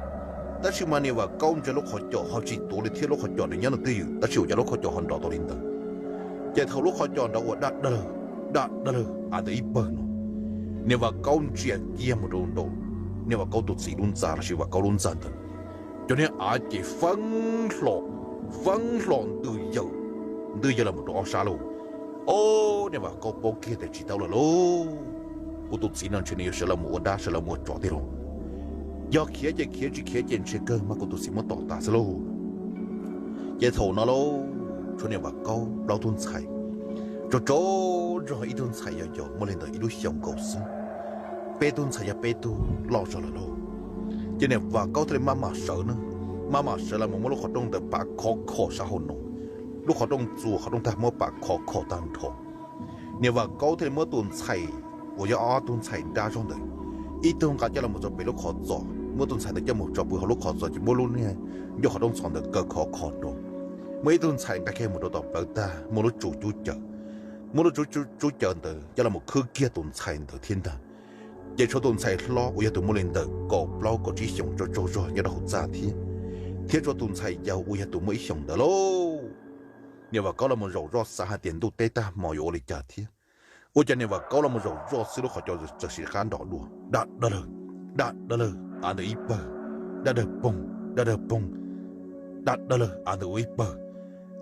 Tab sis mas niam Vam Kaub ntsia lub qhov caum ho tsis tuav li thiab, lub qhov caum nws nyob nws twj ywm tab sis ua cas lub qhov caum ho nrov tau li ntawd. Ces thaum lub qhov caum nrov ua daj daj lawg, daj daj lawg av ntawd ib pawg no, niam Vam Kaub ntsia kiag mus rau nraum niam Vam Kaub tus txiv lub ntxa lossis Vam Kaub lub ntxa ntawd, cov niag av ces feeb hlo, feeb hlo ntws yaws, ntws yaws los mus rau ob sab lauj. Ob, niam Vam Kaub paub kiag tias tsis tau lawm lauj, kuv tus txiv no ntshe nws yuav sawv los mus ua dab sawv los mus ua tsov tiag lauj. Yog khiav ces khiav, tsis khiav ces ntshe kawg mas kuv tus txiv muab tom tas xwb lauj. Ces thaum no lauj, tshuav niam Vam Kaub plaub tug ntxhais, tsaug tsaug zog, ib tug ntxhais yog yog muaj li ntawm ib lub xyoos nkaus xwb, peb tug ntxhais yog peb tug loj zog lawm lauj. Ces niam Vam Kaub thiaj li maj mam sawv na, maj mam sawv los mus muab lub qhov rooj ntawd pav khov kho sab hauv no, lub qhov rooj txuas qhov rooj tag muab pav khov kho tag nrho. Niam Vam Kaub thiaj li muab tus ntxhais uas yog ob tug ntxhais nrab zog ntawd, ib tug nqa coj los mus rau pem lub qhov txos, muab tus ntxhais ntawd coj mus tso pw hauv lub qhov txos ces muab lub niag ncauj qhov rooj txhos ntawd kaw khov kho rau, muab ib tug ntxhais nqa kiag mus rau tom plawv tag muab lub tsu cub caws, muab lub tsu cub caws ntawd coj los mus khwb kiag tus ntxhais ntawd thiab ntag. Ces tshuav tus ntxhais hlob uas yog tus muaj li ntawm kaum plaub kaum tsib xyoos tsaug tsaug zog nyob rau hauv txaj thiab, thiab tshuav tus ntxhais yau uas yog tus muaj ib xyoos ntawd lauj. Niam Vam Kaub los mus zaum zoj xav hais tias ntuj teb tag hmo yuav ua li cas thiab. Ua cas niam Vam Kaub los mus zaum zoj xwb lub qhov caum txawm sim qab nrov dua daj daj lawg, daj daj lawg av ntawd ib pawg, daj daj poog, daj daj poog, daj daj lawg av ntawd ua ib pawg.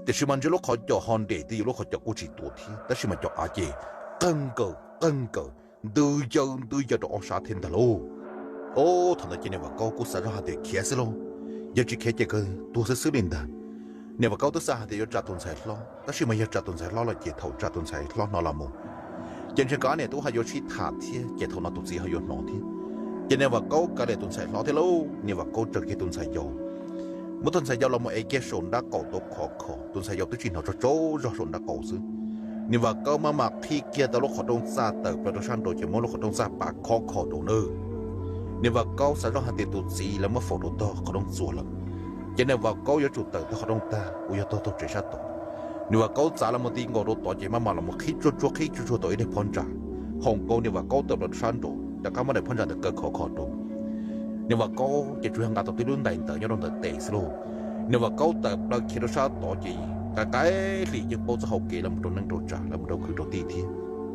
Tiam sis mas ntsia lub qhov caum ho nres twj ywm, lub qhov caum kuj tsis tuav thiab tab sis mas cov av ces qeeg nkaws qeeg nkaws, ntws yaws ntws yaws rau ob sab thiab ntag lauj. Ob, thaum ntawd ces niam Vam Kaub kuj xav zoj hais tias khiav xwb lauj, yog tsis khiav ces kawg tuag xwb xwb li ntag. Niam Vam Kaub twb xav hais tias yuav tsa tus ntxhais hlob, tab sis mas yog tsa tus ntxhais hlob lawm ces thaum tsa tus ntxhais hlob no los mus ces ntshe nkawd ob niam tub ho yuav sib tham thiab ces thaum no tus txiv ho yuav hnov thiab. Ces niam Vam Kaub kav liam tus ntxhais hlob thiab lauj, niam Vam Kaub tsaws kiag tus ntxhais yau, muab tus ntxhais yau los mus ev kiag saum nrab qaum tau khov kho, tus ntxhais yau twb tsis hnov, tsaug tsaug zog saum nrab qaum xwb. Niam Vam Kaub maj mam qhib kiag tau lub qhov rooj txaj tawm plaws rau sab nraud ces muab lub qhov rooj txaj pav khov kho rau na. Niam Vam Kaub xav zoj hais tias tus txiv lawv muab faus rau tog qhov rooj txuas lawm, ces niam Vam Kaub yuav tsum tawm tog qhov rooj tag uas yog tog tog tsev sab tod. Niam Vam Kaub txav los mus ti nkaus rau tod ces maj mam los mus qhib tsuag tsuag qhib tsuag tsuag tau ib daig phab ntsa, hau nkaus niam Vam Kaub tawm plaws rau sab nraud rov qab muab daim phab ntsa ntawd kaw khov kho rau. Niam Vam Kaub ces tsuas yog nqa tau tib lub ntais ntawd nyob rau ntawm tes xwb lauj. Niam Vam Kaub tawm plaws khiav rau sab tod ces qaib qaib hli yeej paub txoj hau kev los rau neej rau tsav los rau kwv rau tij thiab.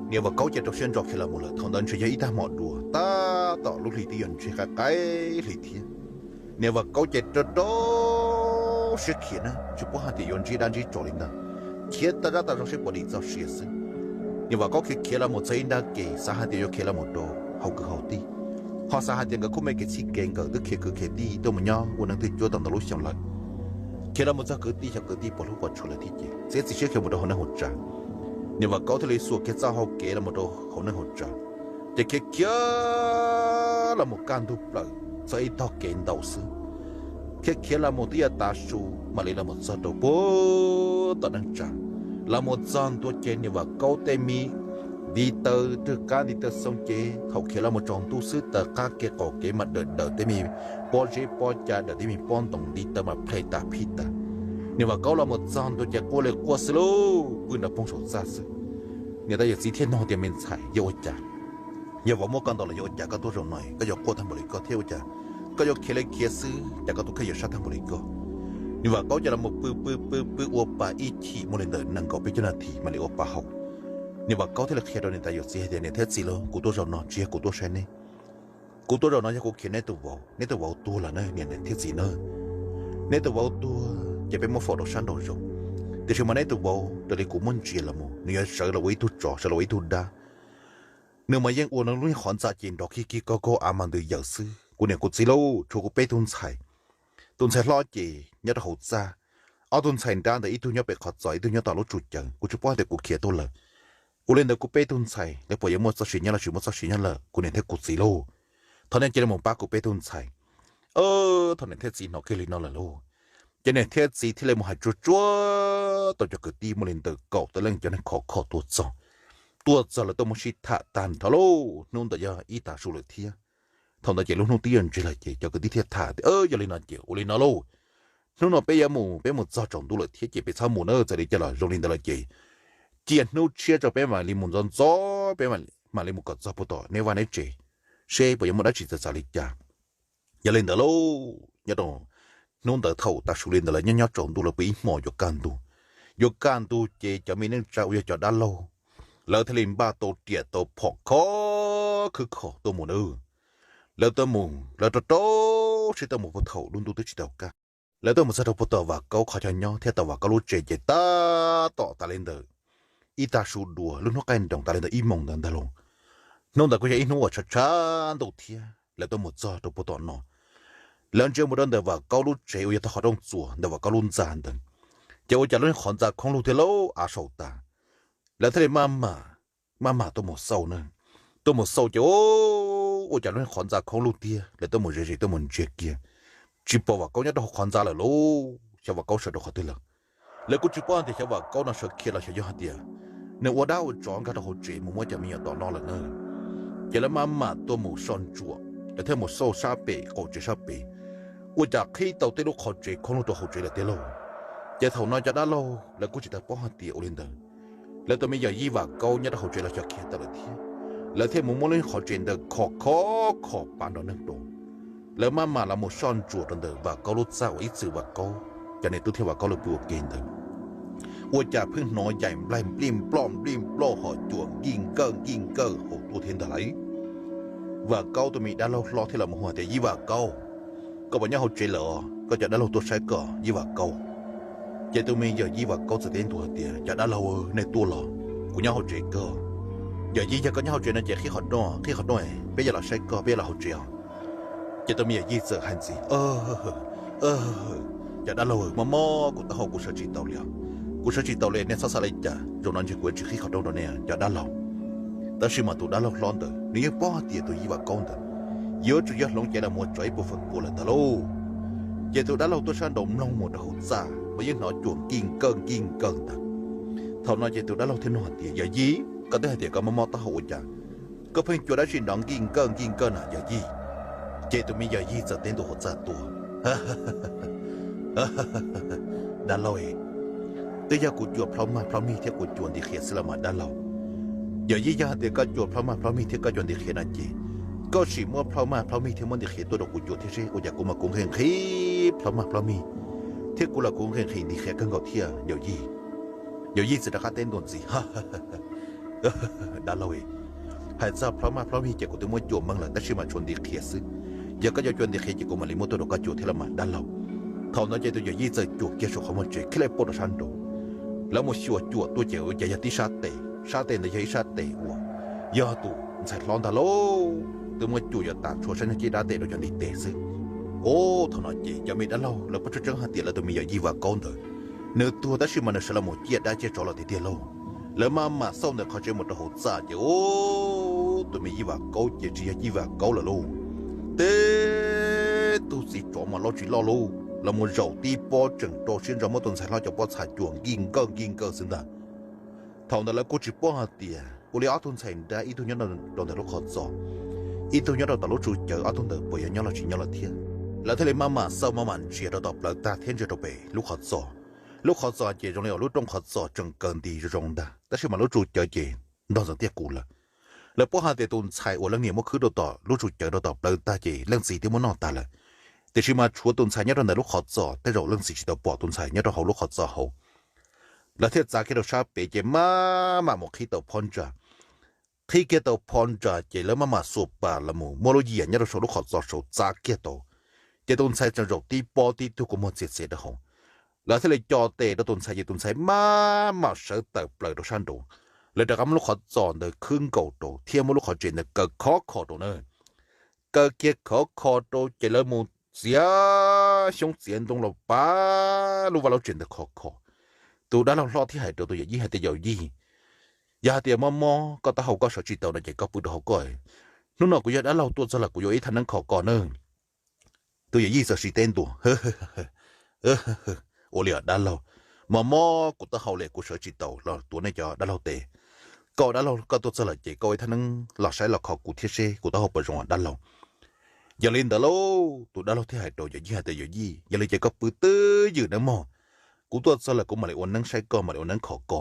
Niam Vam Kaub ces rau siab ntso khiav los mus lawm, thaum ntawd ntshe yog ib tag hmo dua tab tom lub hli twb yuav ntseg qaib qaib hli thiab. Niam Vam Kaub ces rau rau siab khiav na, tsis paub hais tias yuav ntsib dab ntsib tsov li ntawd, khiav tas zaj tas zog seb puas dim txoj sia xwb. Niam Vam Kaub khiav khiav los mus txog ib nrab ke, xav hais tias yuav khiav los mus rau hauv kwv hauv tij, ho xav hais tias nkawd khub me kev txhij kev nkawm twb khiav kwv khiav tij tuaj mus nyob ua neej twg cuab tau ntau lub xyoo lawm. Khiav los mus txog kwv tij xyov kwv tij puas hlub puas tshua lawm thiab ces txiav txim siab khiav mus rau hauv neej hauv tsav. Niam Vam Kaub thiaj li xuas kiag txoj hau kev los mus rau hauv neej hauv tsav, ces khiav khiav los mus kaj ntug plaws txog ib tog kev ntaus xwb. Khiav khiav los mus twb yuav tav su mam li los mus txog rau puag tom neej tsa, los mus txog ntua ces Niam Vam Kaub tej me ntiv taw rwg qab ntiv taw xoo ces thaum khiav los mus tsaus ntuj xwb taws qab kev qaum kev mas dawm dawm tej me pob zeb pob ca dawm tej me pob ntoos ntiv taw mas plhe tas phij tas. Niam Vam Kaub los mus txog ntua ces quaj li quaj xwb lauj, pw nrov poog saum txaj xwb. Niam tais yawm txiv thiaj nug tias, Me ntxhais, yog ua cas? Yog vauv muab koj ntaus los yog ua cas koj tuaj zaum no? Koj yuav quaj tag npaum li koj thiab ua cas? Koj yuav khiav li khiav xwb cas koj tus kheej yuav sab tag npaum li koj? Niam Vam Kaub ces los mus pw pw pw pw ua pa ib chim muaj li ntawm nees nkaum peb caug nas this mam li ua pa haus. Niam Vam Kaub thiaj li qhia rau niam tais yawm txiv hais tias, Niam thiab txiv lauj, kuv tuaj zaum no tsis yog kuv tuaj saib neb. Kuv tuaj zaum no yog kuv khiav neb tus vauv, neb tus vauv tuag lawm na niam thiab txiv na. Neb tus vauv tuag ces peb muab faus rau sab nraum zoov, tiam sis mas neb tus vauv raws li kuv muab ntsia los mus nws yuav sawv los ua ib tug tsov, sawv los ua ib tug dab. Nws mas yeej ua nws lub niag qhov ntxa ces nrov kig kig kaug kaug av mas ntws yawm xwb. Kuv niam kuv txiv lauj, tshuav kuv peb tug ntxhais. Tus ntxhais hlob ces nyob rau hauv txaj, ob tug ntxhais nrab ntawd ib tug nyob pem qhov txos ib tug nyob tom lub tsuj cawv, kuv tsis paub hais tias kuv khiav tuaj lawm. Ua li ntawd kuv peb tug ntxhais lawv puas yuav muaj txoj sia nyob los tsis muaj txoj sia nyob lawm kuv niam thiab kuv txiv lauj. Thov nej cia li mus pab kuv peb tug ntxhais. Thaum niam thiab txiv hnov kiag li no lawm lauj, ces niam thiab txiv thiaj li mus hais tsuag tsuag tau cov kwv tij muaj li ntawm kaum tawm leej cov neeg khov kho tuaj txog. Tuaj txog lawv tuaj mus sib tham tag nrho lauj, hnub ntawd yog ib tag su lawm thiab. Thaum ntawd ces lub hnub twb yuav ntsiag lawm ces cov kwv tij thiaj tham tias, Yog li no ces ua li no lauj, hnub no peb yuav mus, peb mus txog tsaus ntuj lawm thiab ces peb txhob mus na, txawm li cas los zoo li ntawd lawm ces cia hnub tshiab tso peb mam li mus ntxov ntxov, peb mam li mus kom txog puag tom neb vaj neb tsev seb puas yuav muaj dab tsi txawv txav li cas. Yog li ntawd lauj, nyob rau hnub ntawd thaum tav su li ntawd lawv nyob nyob tsaus ntuj lawv pw ib hmos yuav kaj ntug. Yuav kaj ntug ces cov me neej tsa uas yog cov dab laug, lawv thiaj li npaj tau riam tau phom khov khwb khov tuaj mus na. Lawv tuaj mus, lawv rau rau siab tuaj mus puag thaum lub ntuj twb tsis tau kaj. Lawv tuaj mus txog rau puag tom Vam Kaub qhov chaw nyob thiab tom Vam Kaub lub tsev ces tab tom tas li ntawm ib tag su dua, lub hnub qaij nroos tas li ntawm ib moos ntawd ntag lauj. Hnub ntawd kuj yog ib hnub uas tshav tshav ntuj thiab, lawv tuaj mus txog rau puag tom no. Lawv ntsia mus rau ntawm Vam Kaub lub tsev uas yog tau qhov rooj txuas ntawm Vam Kaub lub ntxa ntawd, ces ua cas lub qhov ntxa khoob lug thiab lauj, av saum tas. Lawv thiaj li maj mam, maj mam tuaj mus xauj na. Tuaj mus xauj ces ua cas lub qhov ntxa khoob lug tiag, lawv tuaj mus ze ze tuaj mus ntsia kiag, tsis pom Vam Kaub nyob rau hauv qhov ntxa lawm lauj, xyov Vam Kaub sawv rau qhov twg lawm. Lawv kuj tsis paub hais tias xyov Vam Kaub no sawv khiav los xyov yog hais tias nws ua dab ua tsov nkag rau hauv tsev mus muab cov me nyuam tom noj lawm na. Ces lawv maj mam tuaj mus soj ntsuam, lawv thiaj mus xauj sab pem qaum tsev sab pem, ua cas qhib tau tej lub qhov tsev khoob lug rau hauv tsev lawm tiag lauj. Ces thaum no cov dab laug lawv kuj tsis tau paub hais tias ua li ntawd, lawv tus me yawm yij Vam Kaub nyob rau hauv tsev los xyov khiav tawm lawm thiab. Lawv thiaj mus muab lub qhov tsev ntawd khov khov khov pab nrov neeg rau. Lawv maj mam los mus soj ntsuam rau ntawm Vam Kaub lub txaj uas ib txwm Vam Kaub, cov niam tub thiab Vam Kaub lawv pw ua ke ntawd. Ua cas pheej hnov yaim nplaig nplij nploj nplij nploj hom cuam nkij nkawj nkij nkawj hauv tuaj thiab ntag lauj. Vam Kaub tus me dab laug hlob thiaj los mus hu tias, Yij Vam Kaub, koj puas nyob hauv tsev lawm os? Koj cov dab laug tuaj saib koj, Yij Vam Kaub. Ces tus me yawm yij Vam Kaub txawm teb ntua hais tias, Cov dab laug, nej tuaj los? Kuv nyob hauv tsev kawg. Yawm yij, yog koj nyob hauv tsev no ces qhib qhov rooj, qhib qhov rooj, peb yuav los saib koj, peb yuav los hauv tsev os. Ces tus me yawm yij txawm hais ntxiv, Cov dab laug, mob mob kuv taub hau, kuv sawv tsis tau li os. Kuv sawv tsis tau li, nej txhob xav li cas, zaum no ntshe kuv yuav tsis qhib qhov rooj rau nej cov dab laug. Tab sis mas tus dab laug hlob ntawd nws yeej paub hais tias tus yij Vam Kaub ntawd yuav tsum yog hloov cev los mus ua tsov ib puas feem pua lawm ntag lauj. Ces tus dab laug tuaj sab nraud mloog mus rau hauv txaj mas yeej hnov cuam nkij nkawj nkij nkawj ntag. Thaum no ces tus dab laug thiaj nug hais tias, Yawm yij, koj twb hais tias koj mob mob taub hau ua cas koj pheej cuag dab tsi nrov nkij nkawj nkij nkawj na yawm yij? Ces tus me yawm yij txawm teb ntua hauv txaj tuaj, Dab laug, twb yog kuv cuag plhaub maj plhaub mig thiab kuv cuag ntim qhiav xwb los mas dab laug. Yawm yij, yog hais tias koj cuag plhaub maj plhaub mig thiab koj cuag ntim qhiav no ces koj sim muab plhaub maj plhaub mig thiab muab ntim qhiav tuaj rau kuv cuag thiab seb ua cas kuv mas kuv nqhis nqhis plhaub maj plhaub mig thiab kuv los kuv nqhis nqhis ntim qhiav kawg nkaus thiab yawm yij. Yawm yij txawm rov qab teb ntua ntxiv, Dab laug, hais txog plhaub maj plhaub mig ces kuv twb muab cuag meej lawm tab sis mas tshuav ntim qhiav xwb. Yog koj yuav cuam nti qhia ces kuv mam li muab tuaj rau koj cuam thiab los mas dab laug. Thaum ntawd ces tus yawm yij txawm cuam kiag saum qhov muag tsev khiav lawm pem rau sab nraud. Lawv mus xyuas cuam tuaj ces ua cas yog tib sab tes, sab tes ntawd yog ib sab tes uas yog tus ntxhais hlob ntag lauj. Twb muab cuam yuav tas tshuav sab nyog cib dab tes rau cov ntiv tes xwb. Ub, thaum no ces cov me dab laug lawv paub tseeb tseeb hais tias lawv tus me yawm yij Vam Kaub ntawd nws tuag tab sis mas nws sawv los mus ciaj dab ciaj tsov lawm tiag tiag lauj. Lawv maj mam xauj ntawm qhov tsev mus rau hauv txaj ces ub, tus me yij Vam Kaub ces tsis yog yij Vam Kaub lawm lauj. Tib tug txiv tsov mas loj tsis loj lauj, los mus zaum tib pob tseem rau siab ntso muab tus ntxhais hlob cov pob txha cuam nkij nkawj nkij nkawj xwb ntag. Thaum ntawd lawv kuj tsis paub hais tias ua li ob tug ntxhais nrab, ib tug nyob rau ntawm lub qhov txos, ib tug nyob rau tom lub tsu cawv, ob tug ntawd puas yog nyob los tsis nyob lawm thiab. Lawv thiaj li maj mam xauj maj mam ntsia rau tom plawv tag thiab ntsia rau pem lub qhov txos. Lub qhov txos ces zoo li uas lub rooj qhov txos tseem kaw nti zoo zoo ntag tab sis mas lub tsu cawv ces ntog ntxeev tiaj kuv lawm. Lawv paub hais tias tus ntxhais uas leej niam muab khwb rau tom lub tsu cawv rau tom plawv tag ces leej txiv twb muab noj tas lawm. Tiam sis mas tshuav tus ntxhais nyob rau ntawm lub qhov txos, tej zaum leej txiv tsis tau pom tus ntxhais nyob rau hauv lub qhov txos hauv. Lawv thiaj txav kiag rau sab pem ces maj mam mus qhib tau phab ntsa. Qhib kiag tau phab ntsa ces lawv maj mam xuas pas los mus muab lub yias nyob rau saum lub qhov txos saud txav kiag tau. Ces tus ntxhais tseem zaum tib pob tib tug kua muag txiav txiav rau hauv. Lawv thiaj li co tes rau tus ntxhais ces tus ntxhais maj mam sawv tawm plaws rau sab nraud. Lawv rov qab muab lub qhov txos ntawd khwb nkaus rau thiab muab lub qhov tsev ntawd kaw khov kho rau na. Kaw kiag khov kho rau ces lawv mus txiav xyoob txiav ntoo los pab lub vaj lub tsev ntawd khov kho. Tus dab laug hlob thiaj hais rau tus yawm yij hais tias, yawm yij, yog hais tias mob mob koj taub hau koj sawv tsis tau no ces koj pw rau hauv koj. Hnub no kuv yog dab laug tuaj txog lawm kuv yuav ib thaj neeb khov kho na. Tus yawm yij txawm siv teb ntua, ua li os dab laug, mob mob kuv taub hau li kuv sawv tsis tau los tuav nej cov dab laug tes. Koj dab laug koj tuaj txog lawm ces koj ua ib thaj neeb los saib los kho kuv thiab seb kuv taub hau puas zoo os dab laug. Yog li ntawd lauj, tus dab laug thiaj hais rau yawm yij hais tias, yawm yij, yog li ces koj pw twj ywm nawb mog, kuv tuaj txog lawm kuv mam li ua neeb saib koj, mam li ua neeb khov kho.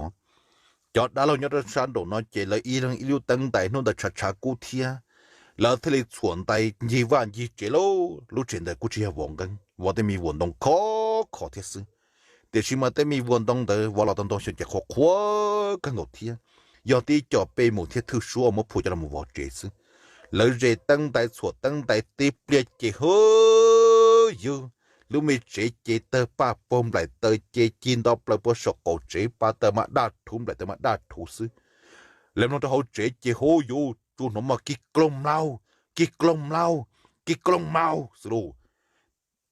Cov dab laug nyob rau sab nraum no ces lawv ib leeg ib lub teeb ntais hnub ntawd tshav tshav kub thiab, lawv thiaj li txhuam ntais ncig vaj ncig tsev lauj. Lub tsev ntawd kuj tsis yog vov nqeeb, vov tej me vuas ntoo khov kho thiab xwb, tiam sis mas tej me vuas ntoo ntawd vov los tau ntau xyoo ces qhuav qhuav kawg nkaus thiab, yog tib co pej mus thiab thwj suab muab phua coj los vov tsev xwb. Lawv ze teeb ntais txhuam teeb ntais tib pliag ces hwb yug, lub me tsev ces tawg paj paug, nplaim taws ces ci nto plaws puag saum qaum tsev, paj taws mas daj rhuv, nplaim taws mas daj rhuv xwb. Lawv mloog rau hauv tsev ces hwb yug, tsuas hnov mas kig kloog mlaug, kig kloog mlaug, kig kloog mlaug xwb lauj.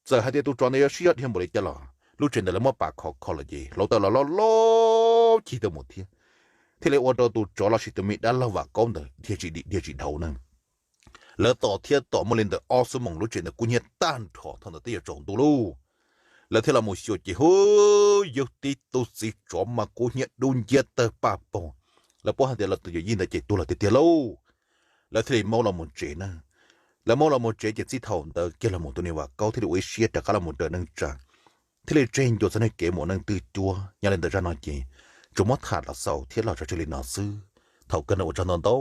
Txawm hais tias tus tsov ntawd yuav sib zog dhia npaum li cas los lub tsev ntawd lawv muab pas khov kho lawm ces hluav taws los loj loj cig tau mus thiab, thiaj li ua rau tus tsov los sis tus me dab laug Vam Kaub ntawd dhia tsis dim dhia tsis dhau na. Lawv tos thiab tos muaj li ntawm ob xuab moos lub tsev ntawd kub hnyiab tag nrho, thaum ntawd twb yuav tsaus ntuj lauj. Lawv thiaj los mus xyuas ces hwb yug, tib tug txiv tsov mas kub hnyiab dub nciab tawg paj paug. Lawv paub hais tias lawv tus yawm yij ntawd ces tuag lawm tiag tiag lauj. Lawv thiaj li maub los mus tsev na. Lawv maub los mus tsev ces txij thaum ntawd kiag los mus tus niam Vam Kaub thiaj li ua ib siab rov qab los mus raws neej tsa, thiaj li tseg ncua txog neej kev mus ua neej twj cuab. Nyob li ntawm zaj no ces tsuas muab tham los xaus thiab los tso tseg li no xwb. Thaum kawg no ua tsaug ntau ntau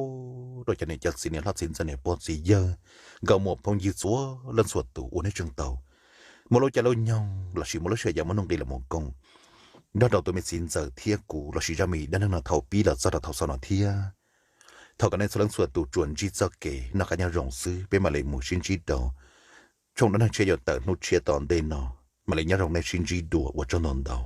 rau cov niam cov txiv, niam hlob txiv ntxawm, niam pog txiv yawg, nkauj muam phooj ywg txhua leej txhua tus uas nej tseem tau muaj lub caij lub nyoog los sis muaj lub sij hawm muaj nuj nqis los mus koom nrog rau tus me txiv ntxawm thiab kuv los sis zaj me dab neeg no thaum pib los txog rau thaum xaus no thiab. Thov kom nej txhua leej txhua tus tsuas ntsib txoj kev noj qab nyob zoo xwb, peb mam li mus sib ntsib rau tshooj dab neeg tshiab yuav tawm hnub tshiab tom ntej no. Mam li nyob zoo, nej sib ntsib dua, ua tsaug ntau ntau.